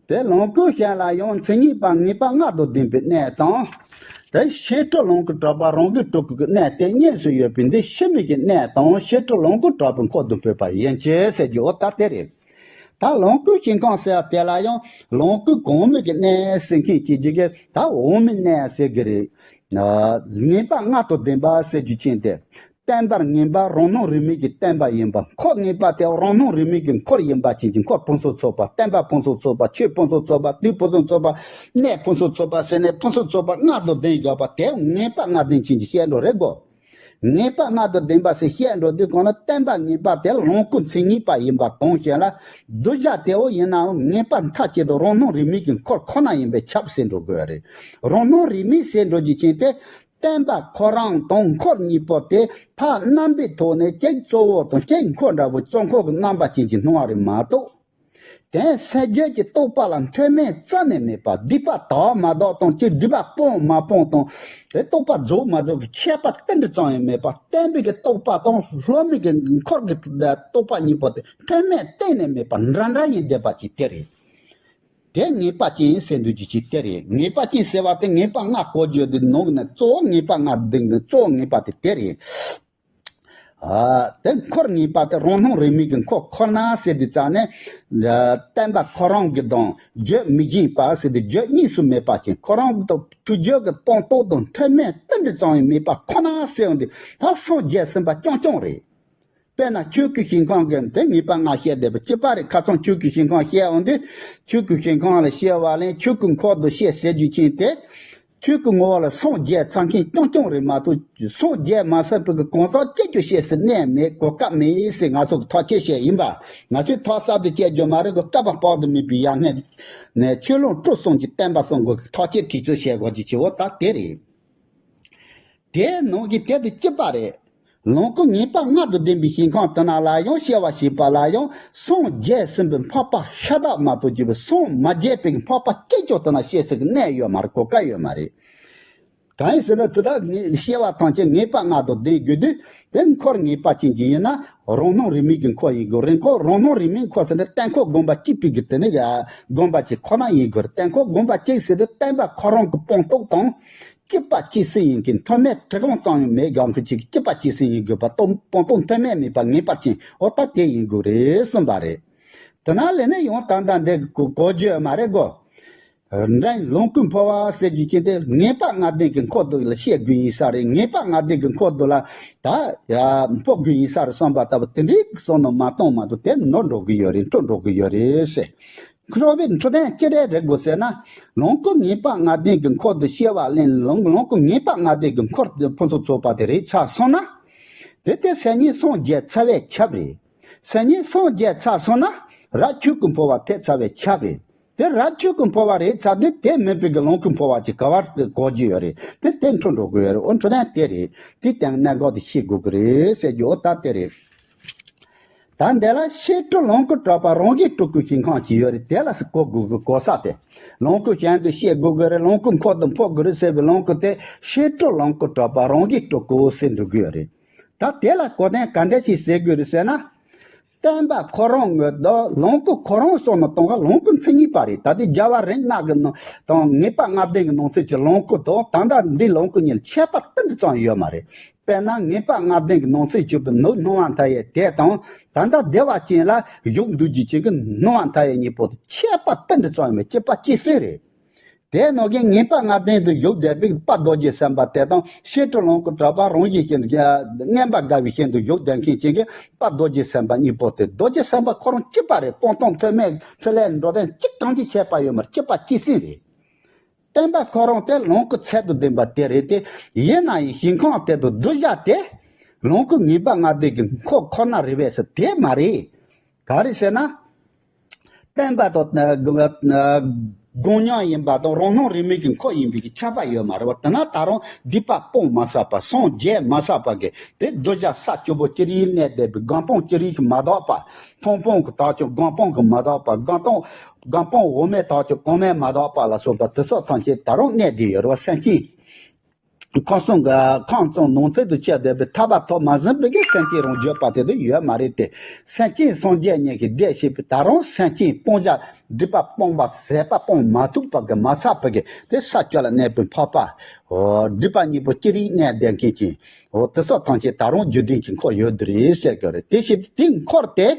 དེ་ལོངས་སྐུའི་ཞལ་ལ་ཡང་མཚན་ཉིད་པ་ངེས་པ་ལྔ་དང་ལྡན་པའི་གནས་དང་། དེ་ཕྱི་སྤྲོ་ལོངས་སྐུ་གྲགས་པ་རང་གི་སྤྲོ་སྐུ་གི་གནས་དེ་གཉིས་སུ་ཡོད་པའི་འདི་ཕྱི་མིག་གི་གནས་དང་ཕྱི་སྤྲོ་ལོངས་སྐུ་གྲགས་པའི་འཁོར་དུ་འཕོས་པ་ཡིན་གྱི་ཟེར་རྒྱུ་འོ་ད་དེ་རེད། ད་ལོངས་སྐུའི་ཞིང་ཁམས་ཟེར་བ་དེ་ལ་ཡང་ལོངས་སྐུ་གོང་མའི་གི་གནས་ཟེར་མཁན་གྱི་རྒྱུ་གི་ད་འོག་མའི་གནས་ཟེར་གི་རེད། ངེས་པ་ལྔ་དང་ལྡན་པ་ཟེར་རྒྱུ་ཅན་དེ། བརྟེན་པར་ངེས་པ་རང་སྣང་རིག་མིན་གྱི་བརྟེན་པ་ཡིན་པ། འཁོར་ངེས་པ་དེ་རང་སྣང་རིག་མིན་གྱི་འཁོར་ཡིན་པ་ཅན་གྱི་འཁོར་ཕུན་སུམ་ཚོགས་པ། བརྟེན་པ་ཕུན་སུམ་ཚོགས་པ། ཆོས་ཕུན་སུམ་ཚོགས་པ། དུས་ཕུན་སུམ་ཚོགས་པ། གནས་ཕུན་སུམ་ཚོགས་པ་ཟེར་ནས་ཕུན་སུམ་ཚོགས་པ་ལྔ་དང་ལྡན་དགོས་པ་དེ་ངེས་པ་ལྔ་ལྡན་ཅན་གྱི་བཤད་འགྲོ་རེད་གོ། ངེས་པ་ལྔ་དང་ལྡན་པ་ཟེར་བཤད་འགྲོ་དུས་གང་ལ་བརྟེན་པ་ངེས་པ་དེ་ལོངས་སྐུ་མཚན་ཉིད་པ་ཡིན་པ་དང་གཞན་ལ་གདུལ་བྱ་དེའོ་ཡིན་ནའང་ངེས་པ་མཐའ་གཅིག་ཏུ་རང་སྣང་རིག་མིན་གྱི་འཁོར་ཁོ་ན་ཡིན་པས་ཁྱབ་ཟེར་འགྲོ་དགོས་རེད། རང་སྣང་རིག་མིན་ཟེར་འགྲོ་རྒྱུ་ཅན་དེ། བརྟེན་པ་ཁོ་རང་དང་འཁོར་གཉིས་པོ་དེ་མཐའ་རྣམ་པའི་ཐོག་ནས་གཅིག་གཙོ་བོ་དང་གཅིག་འཁོར་འདྲ་བོ་གཙོ་འཁོར་གྱི་རྣམ་པ་ཅན་གྱི་སྣང་བ་རེད་མ་གཏོགས། དེ་སེམས་རྒྱུད་ཀྱི་རྟོག་པ་ལ་མཐུན་མིན་རྩ་ནས་མེད་པ། སྡིག་པ་དག་མ་དག་དང་སྤྱིར་སྡིག་པ་སྤོང་མ་སྤོང་དང་། དེ་རྟོག་པ་རྫོགས་མ་རྫོགས་ཀྱི་ཁྱད་པར་ཏིལ་འབྲུ་ཙམ་ཡང་མེད་པ། བརྟེན་པའི་གི་རྟོག་པ་དང་སློབ་མའི་གི་འཁོར་གྱི་རྟོག་པ་གཉིས་པོ་དེ་མཐུན་མིན་གཏན་ནས་མེད་པ་འདྲ་འདྲ་ཡིན་བསྡད་པ་ཅིག་དེ་རེད། དེ་ངེས་པ་ཅན་ཟེར་འདོད་ཀྱི་ཅིག་དེ་རེད། ངེས་པ་ཅན་ཟེར་བ་དེ་ངེས་པ་ལྔ་གོ་རྒྱུ་དེ་ནང་ནས་གཙོ་བོ་ངེས་པ་ལྔ་ལྡན་གྱི་གཙོ་བོ་ངེས་པ་དེ་དེ་རེད། ཨ། དེ་འཁོར་ངེས་པ་དེ་རང་སྣང་རིག་མིན་གྱི་འཁོར་ཁོ་ན་ཟེར་དུས་ཙང་ནས། བརྟེན་པ་ཁོ་རང་གི་དང་རྒྱུད་མི་གཞན་པ་ཟེར་དུས་རྒྱུད་གཉིས་སུ་མེད་པ་ཅན་ཁོ་རང་གི་དང་ཐུགས་རྒྱུད་ཀྱི་སྤངས་རྟོགས་དང་མཐུན་མིན་ཏིལ་འབྲུ་ཙམ་ཡང་མེད་པ་ཁོ་ན་ཟེར་ཡོང་དུས་ད་སངས་རྒྱས་ཟིན་པ་རྐྱང་རྐྱང་རེད། དཔེར་ན་ཆོས་སྐུའི་ཞིང་ཁམས་ཀྱི་དེ་ངེས་པ་ལྔ་བཤད་བསྡད་པ་གཅིག་པ་རེད། ཁ་སང་ཆོས་སྐུའི་ཞིང་ཁམས་བཤད་འོང་དུས་ཆོས་སྐུའི་ཞིང་ཁམས་ལ་བཤད་པ་ལས་ཆོས་སྐུ་འཁོར་དུ་བཤད་ཟེར་རྒྱུ་ཅན་དེ། ཆོས་སྐུ་ངོ་བོ་ལ་སངས་རྒྱས་ཚར་མཁན་རྐྱང་རྐྱང་རེད་མ་གཏོགས་སངས་རྒྱས་མ་ཟིན་པའི་གི་གང་ཟག་གཅིག་ཀྱང་བཤད་སའི་གནས་མེད། གོ་སྐབས་མེད་ཟེར་ང་ཚོ་གི་ཐག་བཅད་བཤད་ཡིན་པ། ང་ཚོས་ཐག་གསར་དུ་བཅད་རྒྱུ་མ་རེད། གོ་སྐབས་དཔག་ཏུ་མེད་པའི་ཡར་སྔོན་ནས་ཆོས་ལུང་དྲུག་གསུམ་གྱི་བསྟན་པ་སྲུང་དགོས་ཀྱི་ཐག་བཅད་དུས་ཚོད་བཤད་དགོས་ཀྱི་ཆེ་བོ་ད་དེ་རེད། དེའི་ནང་གི་དེ་དང་གཅིག་པ་རེད། ལོངས་སྐུ་ངེས་པ་ལྔ་དང་ལྡན་པའི་ཞིང་ཁམས་དེ་ན་ལ་ཡང་སྐྱེ་བ་བྱེད་པ་ལ་ཡང་སངས་རྒྱས་ཟིན་པའི་འཕགས་པ་ཤ་སྟག་མ་གཏོགས་ཀྱི་སངས་མ་རྒྱས་པའི་འཕགས་པ་སྐྱེ་ཆོག་དེ་ན་སྐྱེ་སྲིད་ཀྱི་གནས་ཡོད་མ་རེད། གོ་སྐབས་ཡོད་མ་རེད། གང་ཡིན་ཟེར་ན་དེ་དག་ངེས་སྐྱེ་བ་ཐམས་ཅད་ངེས་པ་ལྔ་དང་ལྡན་དགོས་དུས་དེ་འཁོར་ངེས་པ་ཅན་གྱི་ཡིན་ན་རང་སྣང་རིག་མིན་གྱི་འཁོར་ཡིན་དགོས་རེད། འཁོར་རང་སྣང་རིག་མིན་འཁོར་ཟེར་ན་གཏན་འཁོར་བསྒོམ་པ་གཅིག་པའི་གི་དེ་ནི་བསྒོམ་པ་གཅིག་ཁོ་ན་ཡིན་དགོས་རེད། གཏན་འཁོར་བསྒོམ་པ་གཅིག་ཟེར་དུས་བརྟེན་པ་ཁོ་རང་གི་སྤངས་རྟོགས་དང་། སྐྱིད་པ་སྐྱེ་སྲིད་ཡིན་གྱི་མཐོ་དམན་གྲི་གུམ་ཙམ་ཡང་མེད་སྒང་གི་ཅིག་སྐྱིད་པ་སྐྱེ་སྲིད་ཡིན་དགོས་པ་སྟོང་སྤངས་རྟོགས་མཐོ་དམན་མེད་པ་ངེས་པར་ཅན་འོ་ད་དེ་ཡིན་དགོས་རེད་གསུངས་པ་རེད། དེ་ན་ལས་ནས་ཡང་ད་ལྟ་འདི་གོ་གོ་རྒྱུ་མ་རེད་གོ། འདྲ་ལོངས་སྐུ་འཕོ་བ་ཟེར་རྒྱུ་ཅན་དེ་ངེས་པ་ལྔ་ལྡན་གྱི་འཁོར་དུ་ལ་བཤད་དགོས་ཡིན་ས་རེད། ངེས་པ་ལྔ་ལྡན་གྱི་འཁོར་དུ་ལ་ད་ཡ་འཕོ་དགོས་ཡིན་ས་རེད་བསམ་པ་ལྟ་བུ་དེ་འདྲའི་བསམ་བློ་མ་གཏོང་མ་གཏོགས་དེ་ནོར་འགྲོ་གི་ཡོད་རེད། འཕྲོ་འགྲོ་གི་ཡོད་རེད་ཟེར། འཁོར་བའི་འཕྲོད་བསྟེན་ཅི་རེད་རེད་དགོས་ཟེར་ན། ལོངས་སྐུ་ངེས་པ་ལྔ་ལྡན་གྱི་འཁོར་དུ་སྐྱེ་བ་ལེན། ལོངས་ལོངས་སྐུ་ངེས་པ་ལྔ་ལྡན་གྱི་འཁོར་དུ་ཕུན་སུམ་ཚོགས་པ་དེ་རེད་ཆགས་སོང་ན། དེ་དེ་སེམས་ཉིད་སངས་རྒྱས་ཚར་བའི་ཁྱབ་རེད། སེམས་ཉིད་སངས་རྒྱས་ཚར་སོང་ན་རབ་ཆོས་སྐུ་འཕོ་བ་ཐེབས་ཚར་བའི་ཁྱབ་རེད། དེ་རབ་ཆོས་སྐུ་འཕོ་བ་རེད་ཚར་དུས་དེ་མིན་པའི་གི་ལོངས་སྐུ་འཕོ་བ་ཅིག་ག་བར་གོ་རྒྱུ་ཡོད་རེད། དེ་དེ་འཕྲོ་འགྲོ་དགོས་ཡོད་རེད། འོ་འཕྲོད་བསྟེན་དེ་རེད། དེ་སྟེང་གནད་འགག་དེ་ཤེས་དགོས་ཀྱི་རེད་ཟེར་རྒྱུ་འོ་ད་དེ་རེད། ད་འདི་ལ་ཕྱི་སྤྲོ་ལོངས་སྐུ་གྲགས་པ་རང་གི་སྤྲོ་སྐུ་ཞིང་ཁམས་ཅིག་ཡོད་རེད། དེ་ལ་གོ་དགོས་ཀྱི་གོ་ས་དེ། ལོངས་སྐུ་གཞན་དུ་ཤེས་དགོས་ཀྱི་རེད། ལོངས་སྐུ་འཁོར་དུ་འཕོ་དགོས་རེད་ཟེར་བའི་ལོངས་སྐུ་དེ་ཕྱི་སྤྲོ་ལོངས་སྐུ་གྲགས་པ་རང་གི་སྤྲོ་སྐུ་ཟེར་འདུག་གི་ཡོད་རེད། ད་དེ་ལ་གོ་དོན་ག་འདྲ་ཞིག་ཟེར་དགོས་རེད་ཟེར་ན། བརྟེན་པ་ཁོ་རང་ངོས་དང་ལོངས་སྐུ་ཁོ་རང་སོགས་ནི་དང་ག་ལོངས་སྐུ་མཚན་ཉིད་པ་རེད། ད་དེ་རྒྱལ་བ་རིགས་ལྔ་གི་ནང་དང་ངེས་པ་ལྔ་ལྡན་གྱི་ནང་ཚན་གྱི་ལོངས་སྐུ་དང་ད་ལྟ་འདི་ལོངས་སྐུ་གཉིས་ལ་ཁྱད་པར་ཏིལ་འབྲུ་ཙམ་ཡོད་མ་རེད། དཔེར་ན་ངེས་པ་ལྔ་ལྡན་གྱི་ནང་ཚན་གྱུར་པའི་ནོར་སྣང་བ་མཐའ་ཡས་དེ་དང་ད་ལྟ་བདེ་བ་ཅན་ལ་བཞུགས་འདུག་རྒྱུ་ཅན་གྱི་སྣང་བ་མཐའ་ཡས་གཉིས་པོ་དང་ཁྱད་པར་ཏིལ་འབྲུ་ཙམ་ཡོད་མེད་སྐྱེས་པ་སྐྱེ་སྲིད་རེད། དེ་ནང་གི་ངེས་པ་ལྔ་ལྡན་དུ་བཞུགས་བསྡད་པའི་དཔལ་རྡོ་རྗེ་སེམས་དཔའ་དེ་དང་ཕྱི་སྤྲོ་ལོངས་སྐུ་གྲགས་པ་རང་བཞིན་ཅན་དུ་མངོན་པར་དགའ་བའི་ཞིང་དུ་བཞུགས་བསྡད་མཁན་ཅན་གྱི་དཔལ་རྡོ་རྗེ་སེམས་དཔའ་གཉིས་པོ་དེ་རྡོ་རྗེ་སེམས་དཔའ་ཁོ་རང་གཅིག་པ་རེད། སྤངས་རྟོགས་མཐོ་དམན་འཕྲིན་ལས་འགྲོ་དོན་གཅིག་ཐམས་ཅད་ཁྱད་པར་ཡོད་མ་རེད། སྐྱེས་པ་སྐྱེ་སྲིད་རེད། བརྟེན་པ་ཁོ་རང་དེ་ལོངས་སྐུ་ཚད་དུ་ལྡན་པ་དེ་རེད་དེ། ཡིན་ན་ཡང་ཞིང་ཁམས་དེ་དང་གདུལ་བྱ་དེ་ལོངས་སྐུ་ངེས་པ་ལྔ་ལྡན་གྱི་འཁོར་ཁོ་ན་རེད་པས་ཟེར་དེ་མ་རེད། ག་རེ་ཟེར་ན། བརྟེན་པ་དང་སྒོམ་ཉམས་ཡིན་པ་དང་རང་སྣང་རིག་མིན་གྱི་འཁོར་ཡིན་པའི་ཁྱད་པར་ཡོད་མ་རེད་པ། དེ་ན་ད་རུང་སྡིག་པ་སྤོང་མ་ཟད་པ་སངས་རྒྱས་མ་ཟད་པ་གི་དེ་གདུལ་བྱ་ས་བཅུ་པོ་ཅི་རིགས་གནས་བསྡད་པའི་སྒོམ་སྤང་ཅི་རིགས་ཀྱིས་མ་དག་པ། མཐོང་སྤང་གི་དག་ཀྱང་སྒོམ་སྤང་གིས་མ་དག་པ། སྒོམ་སྤང་སྒོམ་སྤང་འོག་མའི་དག་ཀྱང་གོང་མས་མ་དག་པ་ལ་སོགས་པ་དེ་སོགས་ཐམས་ཅད་ད་རུང་གནས་བསྡད་ཡོད་རེད་པ། སེམས་ཅན། ཁམས་གསུམ་གྱི་ཁམས་གསུམ་ནང་ཚན་དུ་སྐྱེས་བསྡད་པའི་ཐར་པ་ཐོབ་མ་ཟིན་པའི་གི་སེམས་ཅན་རང་རྒྱུད་པ་དེ་དུ་ཡོད་མ་རེད་དེ། སེམས་ཅན་སངས་རྒྱས་ཉིད་ཀྱི་སྡེ་ཞེས་པའི་ད་རུང་སེམས་ཅན་སྤོང་བྱ་སྒྲིབ་པ་སྤོང་བ་ཟད་པ་སྤོང་མ་ཐུབ་པ་གི་མ་ཚར་བ་གི་དེ་ས་བཅུ་ལ་གནས་པའི་འཕགས་པ། འོ་སྒྲིབ་པ་གཉིས་པོ་ཅི་རིགས་གནས་བསྡད་མཁན་གྱི། འོ་དེ་སོགས་ཐམས་ཅད་ད་རུང་རྒྱུད་ལྡན་གྱི་འཁོར་ཡོད་དུ་རེད་ཟེར་གྱི་རེད། དེ་ཞེས་པའི་དེ་འཁོར་དེ།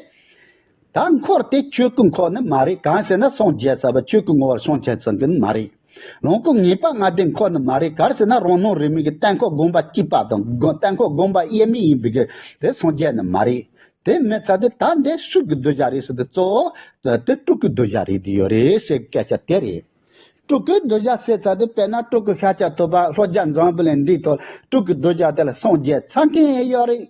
ད་འཁོར་དེ་ཆོས་སྐུ་འཁོར་ནི་མ་རེད། གང་ཟེར་ན་སངས་རྒྱས་ས་བ་ཆོས་སྐུ་ངོ་བོར་སངས་རྒྱས་ཚར་གི་ནི་མ་རེད། ལོངས་སྐུ་ངེས་པ་ལྔ་ལྡན་འཁོར་ནི་མ་རེད། གང་ཟེར་ན་རང་སྣང་རིག་མིན་གྱི་དོན་འཁོར་སྒོམ་པ་གཅིག་པ་དང་དོན་འཁོར་སྒོམ་པ་དབྱེར་མེད་ཡིན་པའི་གི་དེ་སངས་རྒྱས་ནི་མ་རེད། དེ་མེད་ཚར་དུས་ད་འདི་སུ་གི་གདུལ་བྱ་རེད་ཟེར་དུས་གཙོ་བོ་དེ་སྤྲུལ་སྐུའི་གདུལ་བྱ་རེད་དེ་ཡོད་རེད་ཟེར་སྐད་ཆ་དེ་རེད། སྤྲུལ་སྐུའི་གདུལ་བྱ་ཟེར་ཚར་དུས་དཔེར་ན་སྤྲུལ་སྐུ་ཤཱཀྱ་ཐུབ་པ་ལྷོ་རྒྱ་འཛམ་བུ་གླིང་འདིའི་ཐོག་སྤྲུལ་སྐུའི་གདུལ་བྱ་དེ་ལ་སངས་རྒྱས་ཚར་མཁན་ཡོད་རེད།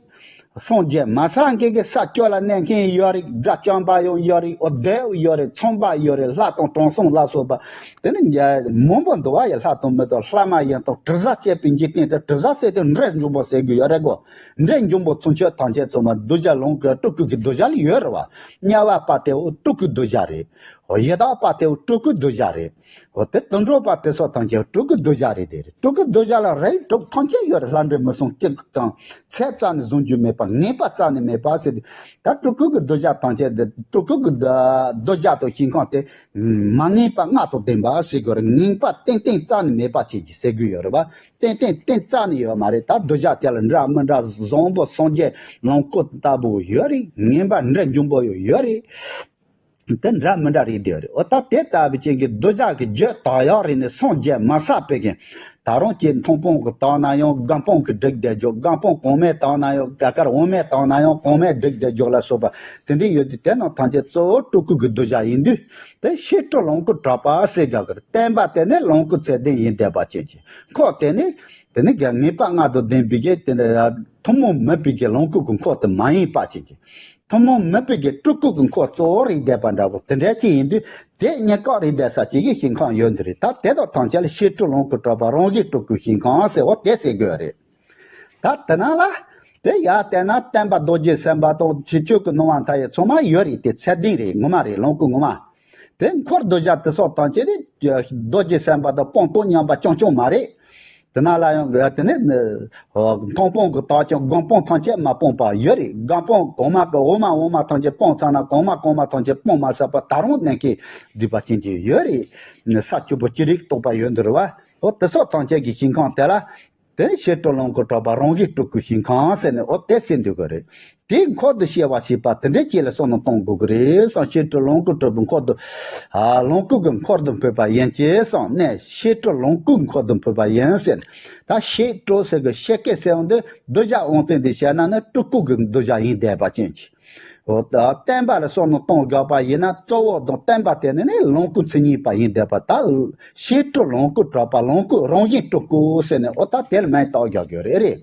སངས་རྒྱས་མ་ཚར་མཁན་གྱི་ས་བཅུ་ལ་གནས་མཁན་ཡོད་རེད། དགྲ་བཅོམ་པ་ཡང་ཡོད་རེད། འོ་བདེ་བོ་ཡོད་རེད། མཚུངས་པ་ཡོད་རེད། ལྷ་དང་དྲང་སྲོང་ལ་སོགས་པ་དེ་ནི་མང་པོ་འདུག་བ་ཡི། ལྷ་དང་མི་དང་ལྷ་མ་ཡིན་དང་དྲི་ཟ་བཅས་པའི་འཇིག་རྟེན་དུ་དྲི་ཟ་ཟེར་དུས་འབྲས་འབྱུང་པོ་ཟེར་གི་ཡོད་རེད་གོ། འབྲས་འབྱུང་པོ་ཚུན་ཆད་ཐམས་ཅད་ཚང་མ་གདུལ་བྱ་ལོངས་སྐུ་སྤྲུལ་སྐུ་གི་གདུལ་བྱ་ལ་ཡོད་རེད་བ། དམྱལ་བ་པ་དེ་འོ་སྤྲུལ་སྐུའི་གདུལ་བྱ་རེད། འོ་ཡི་དྭགས་པ་དེ་འོ་སྤྲུལ་སྐུའི་གདུལ་བྱ་རེད། འོ་དེ་དུད་འགྲོ་པ་དེ་སོགས་ཐམས་ཅད་སྤྲུལ་སྐུའི་གདུལ་བྱ་རེད། དེ་རེད་སྤྲུལ་སྐུའི་གདུལ་བྱ་ལ་རིགས་དྲུག་ཐམས་ཅད་ཡོད་རེད། ལྷ་འདྲེ་མི་གསུམ་གཅིག་དང་ཚད་རྩ་ནས་བཟུང་རྒྱུ་མེད་པ་ངེས་པ་རྩ་ནས་མེད་པ་ཟེར་ཏེ། ད་སྤྲུལ་སྐུ་གི་གདུལ་བྱ་ཐམས་ཅད་དེ་སྤྲུལ་སྐུ་གི་གདུལ་བྱ་དང་ཞིང་ཁམས་དེ་མ་ངེས་པ་ལྔ་དང་ལྡན་པ་ཟེར་དགོས་རེད། ངེས་པ་ཏན་ཏན་རྩ་ནས་མེད་པ་བྱེད་ཀྱི་ཟེར་དགོས་ཡོད་རེད་བ། ཏན་ཏན་ཏན་རྩ་ནས་ཡོད་མ་རེད། ད་གདུལ་བྱ་དེ་ལ་འདྲ་མི་འདྲ་བཟང་པོ་སངས་རྒྱས་ལོངས་སྐུ་ལྟ་བུ་ཡོད་རེད། ངན་པ་འདྲེ་འབྱུང་པོ་ཡོད་ཡོད་རེད། དེ་འདྲ་མི་འདྲ་རེད་བསྡད་རེད། འོ་ད་དེ་ལྟ་བུའི་ཅན་གྱི་གདུལ་བྱ་གི་རྒྱུད་དག་ཡག་རེད་ནས་སངས་རྒྱས་མ་ཚར་བའི་གི་ད་རུང་ཅིག་མཐོང་སྤང་གི་དག་ན་ཡང་སྒོམ་སྤང་གི་སྒྲིག་བསྡད་རྒྱུ། སྒོམ་སྤང་གོང་མའི་དག་ན་ཡང་ག་གར་འོག་མའི་དག་ན་ཡང་གོང་མའི་སྒྲིག་བསྡད་རྒྱུ་ལ་སོགས་པ་དེ་འདྲ་ཡོད་དུས་དེ་རྣམས་ཐམས་ཅད་གཙོ་བོ་སྤྲུལ་སྐུ་གི་གདུལ་བྱ་ཡིན་དུས། དེ་ཕྱི་སྤྲུལ་ལོངས་སྐུ་གྲགས་པ་ཟེར་དགོས་ཀྱི་རེད། བསྟན་པ་དེ་ནི་ལོངས་སྐུ་ཚད་ལྡན་ཡིན་བསྡད་པ་ཅན་གྱི་འཁོར་དེ་ནི། དེ་ནི་ག་ངེས་པ་ལྔ་དང་ལྡན་པའི་གི་དེ་འདྲ་ཐུན་མོང་མིན་པའི་གི་ལོངས་སྐུ་གི་འཁོར་དུ་མ་ཡིན་པ་ཅིག་གི། ཐུན་མོང་མིན་པའི་གི་སྤྲུལ་སྐུ་གི་འཁོར་གཙོ་བོ་རེད་བསྡད་པ་འདྲ་བོ་དེ་འདྲ་ཅིག་ཡིན་དུས་དེ་གཉིས་ཀ་རེད་བསྡད་ས་ཅིག་གི་ཞིང་ཁམས་ཡོད་འདི་རེད། ད་དེ་དག་ཐམས་ཅད་ལ་ཕྱི་སྤྲུལ་ལོངས་སྐུ་གྲགས་པ་རང་བཞིན་སྤྲུལ་སྐུའི་ཞིང་ཁམས་ཟེར་བ་དེ་ཟེར་དགོས་རེད། ད་དེ་ནང་ལ་དེ་ཡར་བལྟས་ན་སྟོན་པ་རྡོ་རྗེ་སེམས་དཔའ་དང་ཆོས་སྤྱོད་ཀྱི་སྣང་བ་མཐའ་ཡས་ཚང་མ་ཡོད་རེད། དེ་ཚད་ལྡན་རེད། ངོ་མ་རེད། ལོངས་སྐུ་ངོ་མ། དེ་འཁོར་གདུལ་བྱ་དེ་སོགས་ཐམས་ཅད་ནི་རྡོ་རྗེ་སེམས་དཔའ་དང་སྤངས་རྟོགས་མཉམ་པ་རྐྱང་རྐྱང་མ་རེད། དེ་ནང་ལ་ཡང་དེ་ནི་མཐོང་སྤང་གི་དག་ཀྱང་སྒོམ་སྤང་ཐམས་ཅད་མ་སྤངས་པ་ཡོད་རེད། སྒོམ་སྤང་གོང་མ་གི་འོག་མ་འོག་མ་ཐམས་ཅད་སྤངས་ཚར་ན་གོང་མ་གོང་མ་ཐམས་ཅད་སྤངས་མ་ཚར་བ་ད་རུང་གནས་མཁན་སྡིག་པ་ཅན་གྱི་ཡོད་རེད། ས་བཅུ་པོ་ཅི་རིགས་རྟོགས་པ་ཡོད་འདི་རེད་བ། འོ་དེ་སོགས་ཐམས་ཅད་ཀྱི་ཞིང་ཁམས་དེ་ལ། དེ་ཕྱི་སྤྲུལ་ལོངས་སྐུ་གྲགས་པ་རང་བཞིན་སྤྲུལ་སྐུའི་ཞིང་ཁམས་ཟེར་ནས་འོ་དེ་ཟེར་འདོད་ཀྱི་རེད། དེའི་འཁོར་དུ་སྐྱེ་བ་ཞེས་པ་དེ་འདྲའི་ཅིག་ལ་བསམ་བློ་གཏོང་དགོས་ཀྱི་རེད་བསམ། ཕྱི་སྤྲུལ་ལོངས་སྐུ་གྲགས་པའི་འཁོར་དུ། ཨ་ལོངས་སྐུ་གི་འཁོར་དུ་འཕོས་པ་ཡིན་ཅེས་བསམ་ནས་ཕྱི་སྤྲུལ་ལོངས་སྐུའི་འཁོར་དུ་འཕོས་པ་ཡིན་ཟེར། ད་ཕྱི་སྤྲུལ་ཟེར་གི་ཕྱི་སྐད་ཟེར་བ་འདི་གདུལ་བྱ་དབང་བཙན་དེ་བཤད་ན་ནི་སྤྲུལ་སྐུ་གི་གདུལ་བྱ་ཡིན་བསྡད་པ་ཅན་གྱི། འོ་ད་བསྟན་པ་ལ་བསམ་བློ་གཏོང་དགོས་པ་ཡིན་ན་གཙོ་བོ་དང་བསྟན་པ་དེ་ནི་ནི་ལོངས་སྐུ་མཚན་ཉིད་པ་ཡིན་བསྡད་པ། ད་ཕྱི་སྤྲུལ་ལོངས་སྐུ་གྲགས་པ་ལོངས་སྐུ་རང་བཞིན་སྤྲུལ་སྐུ་ཟེར་ནས་འོ་ད་དེ་ལ་མིང་བཏགས་རྒྱག་རྒྱུ་རེད་རེད།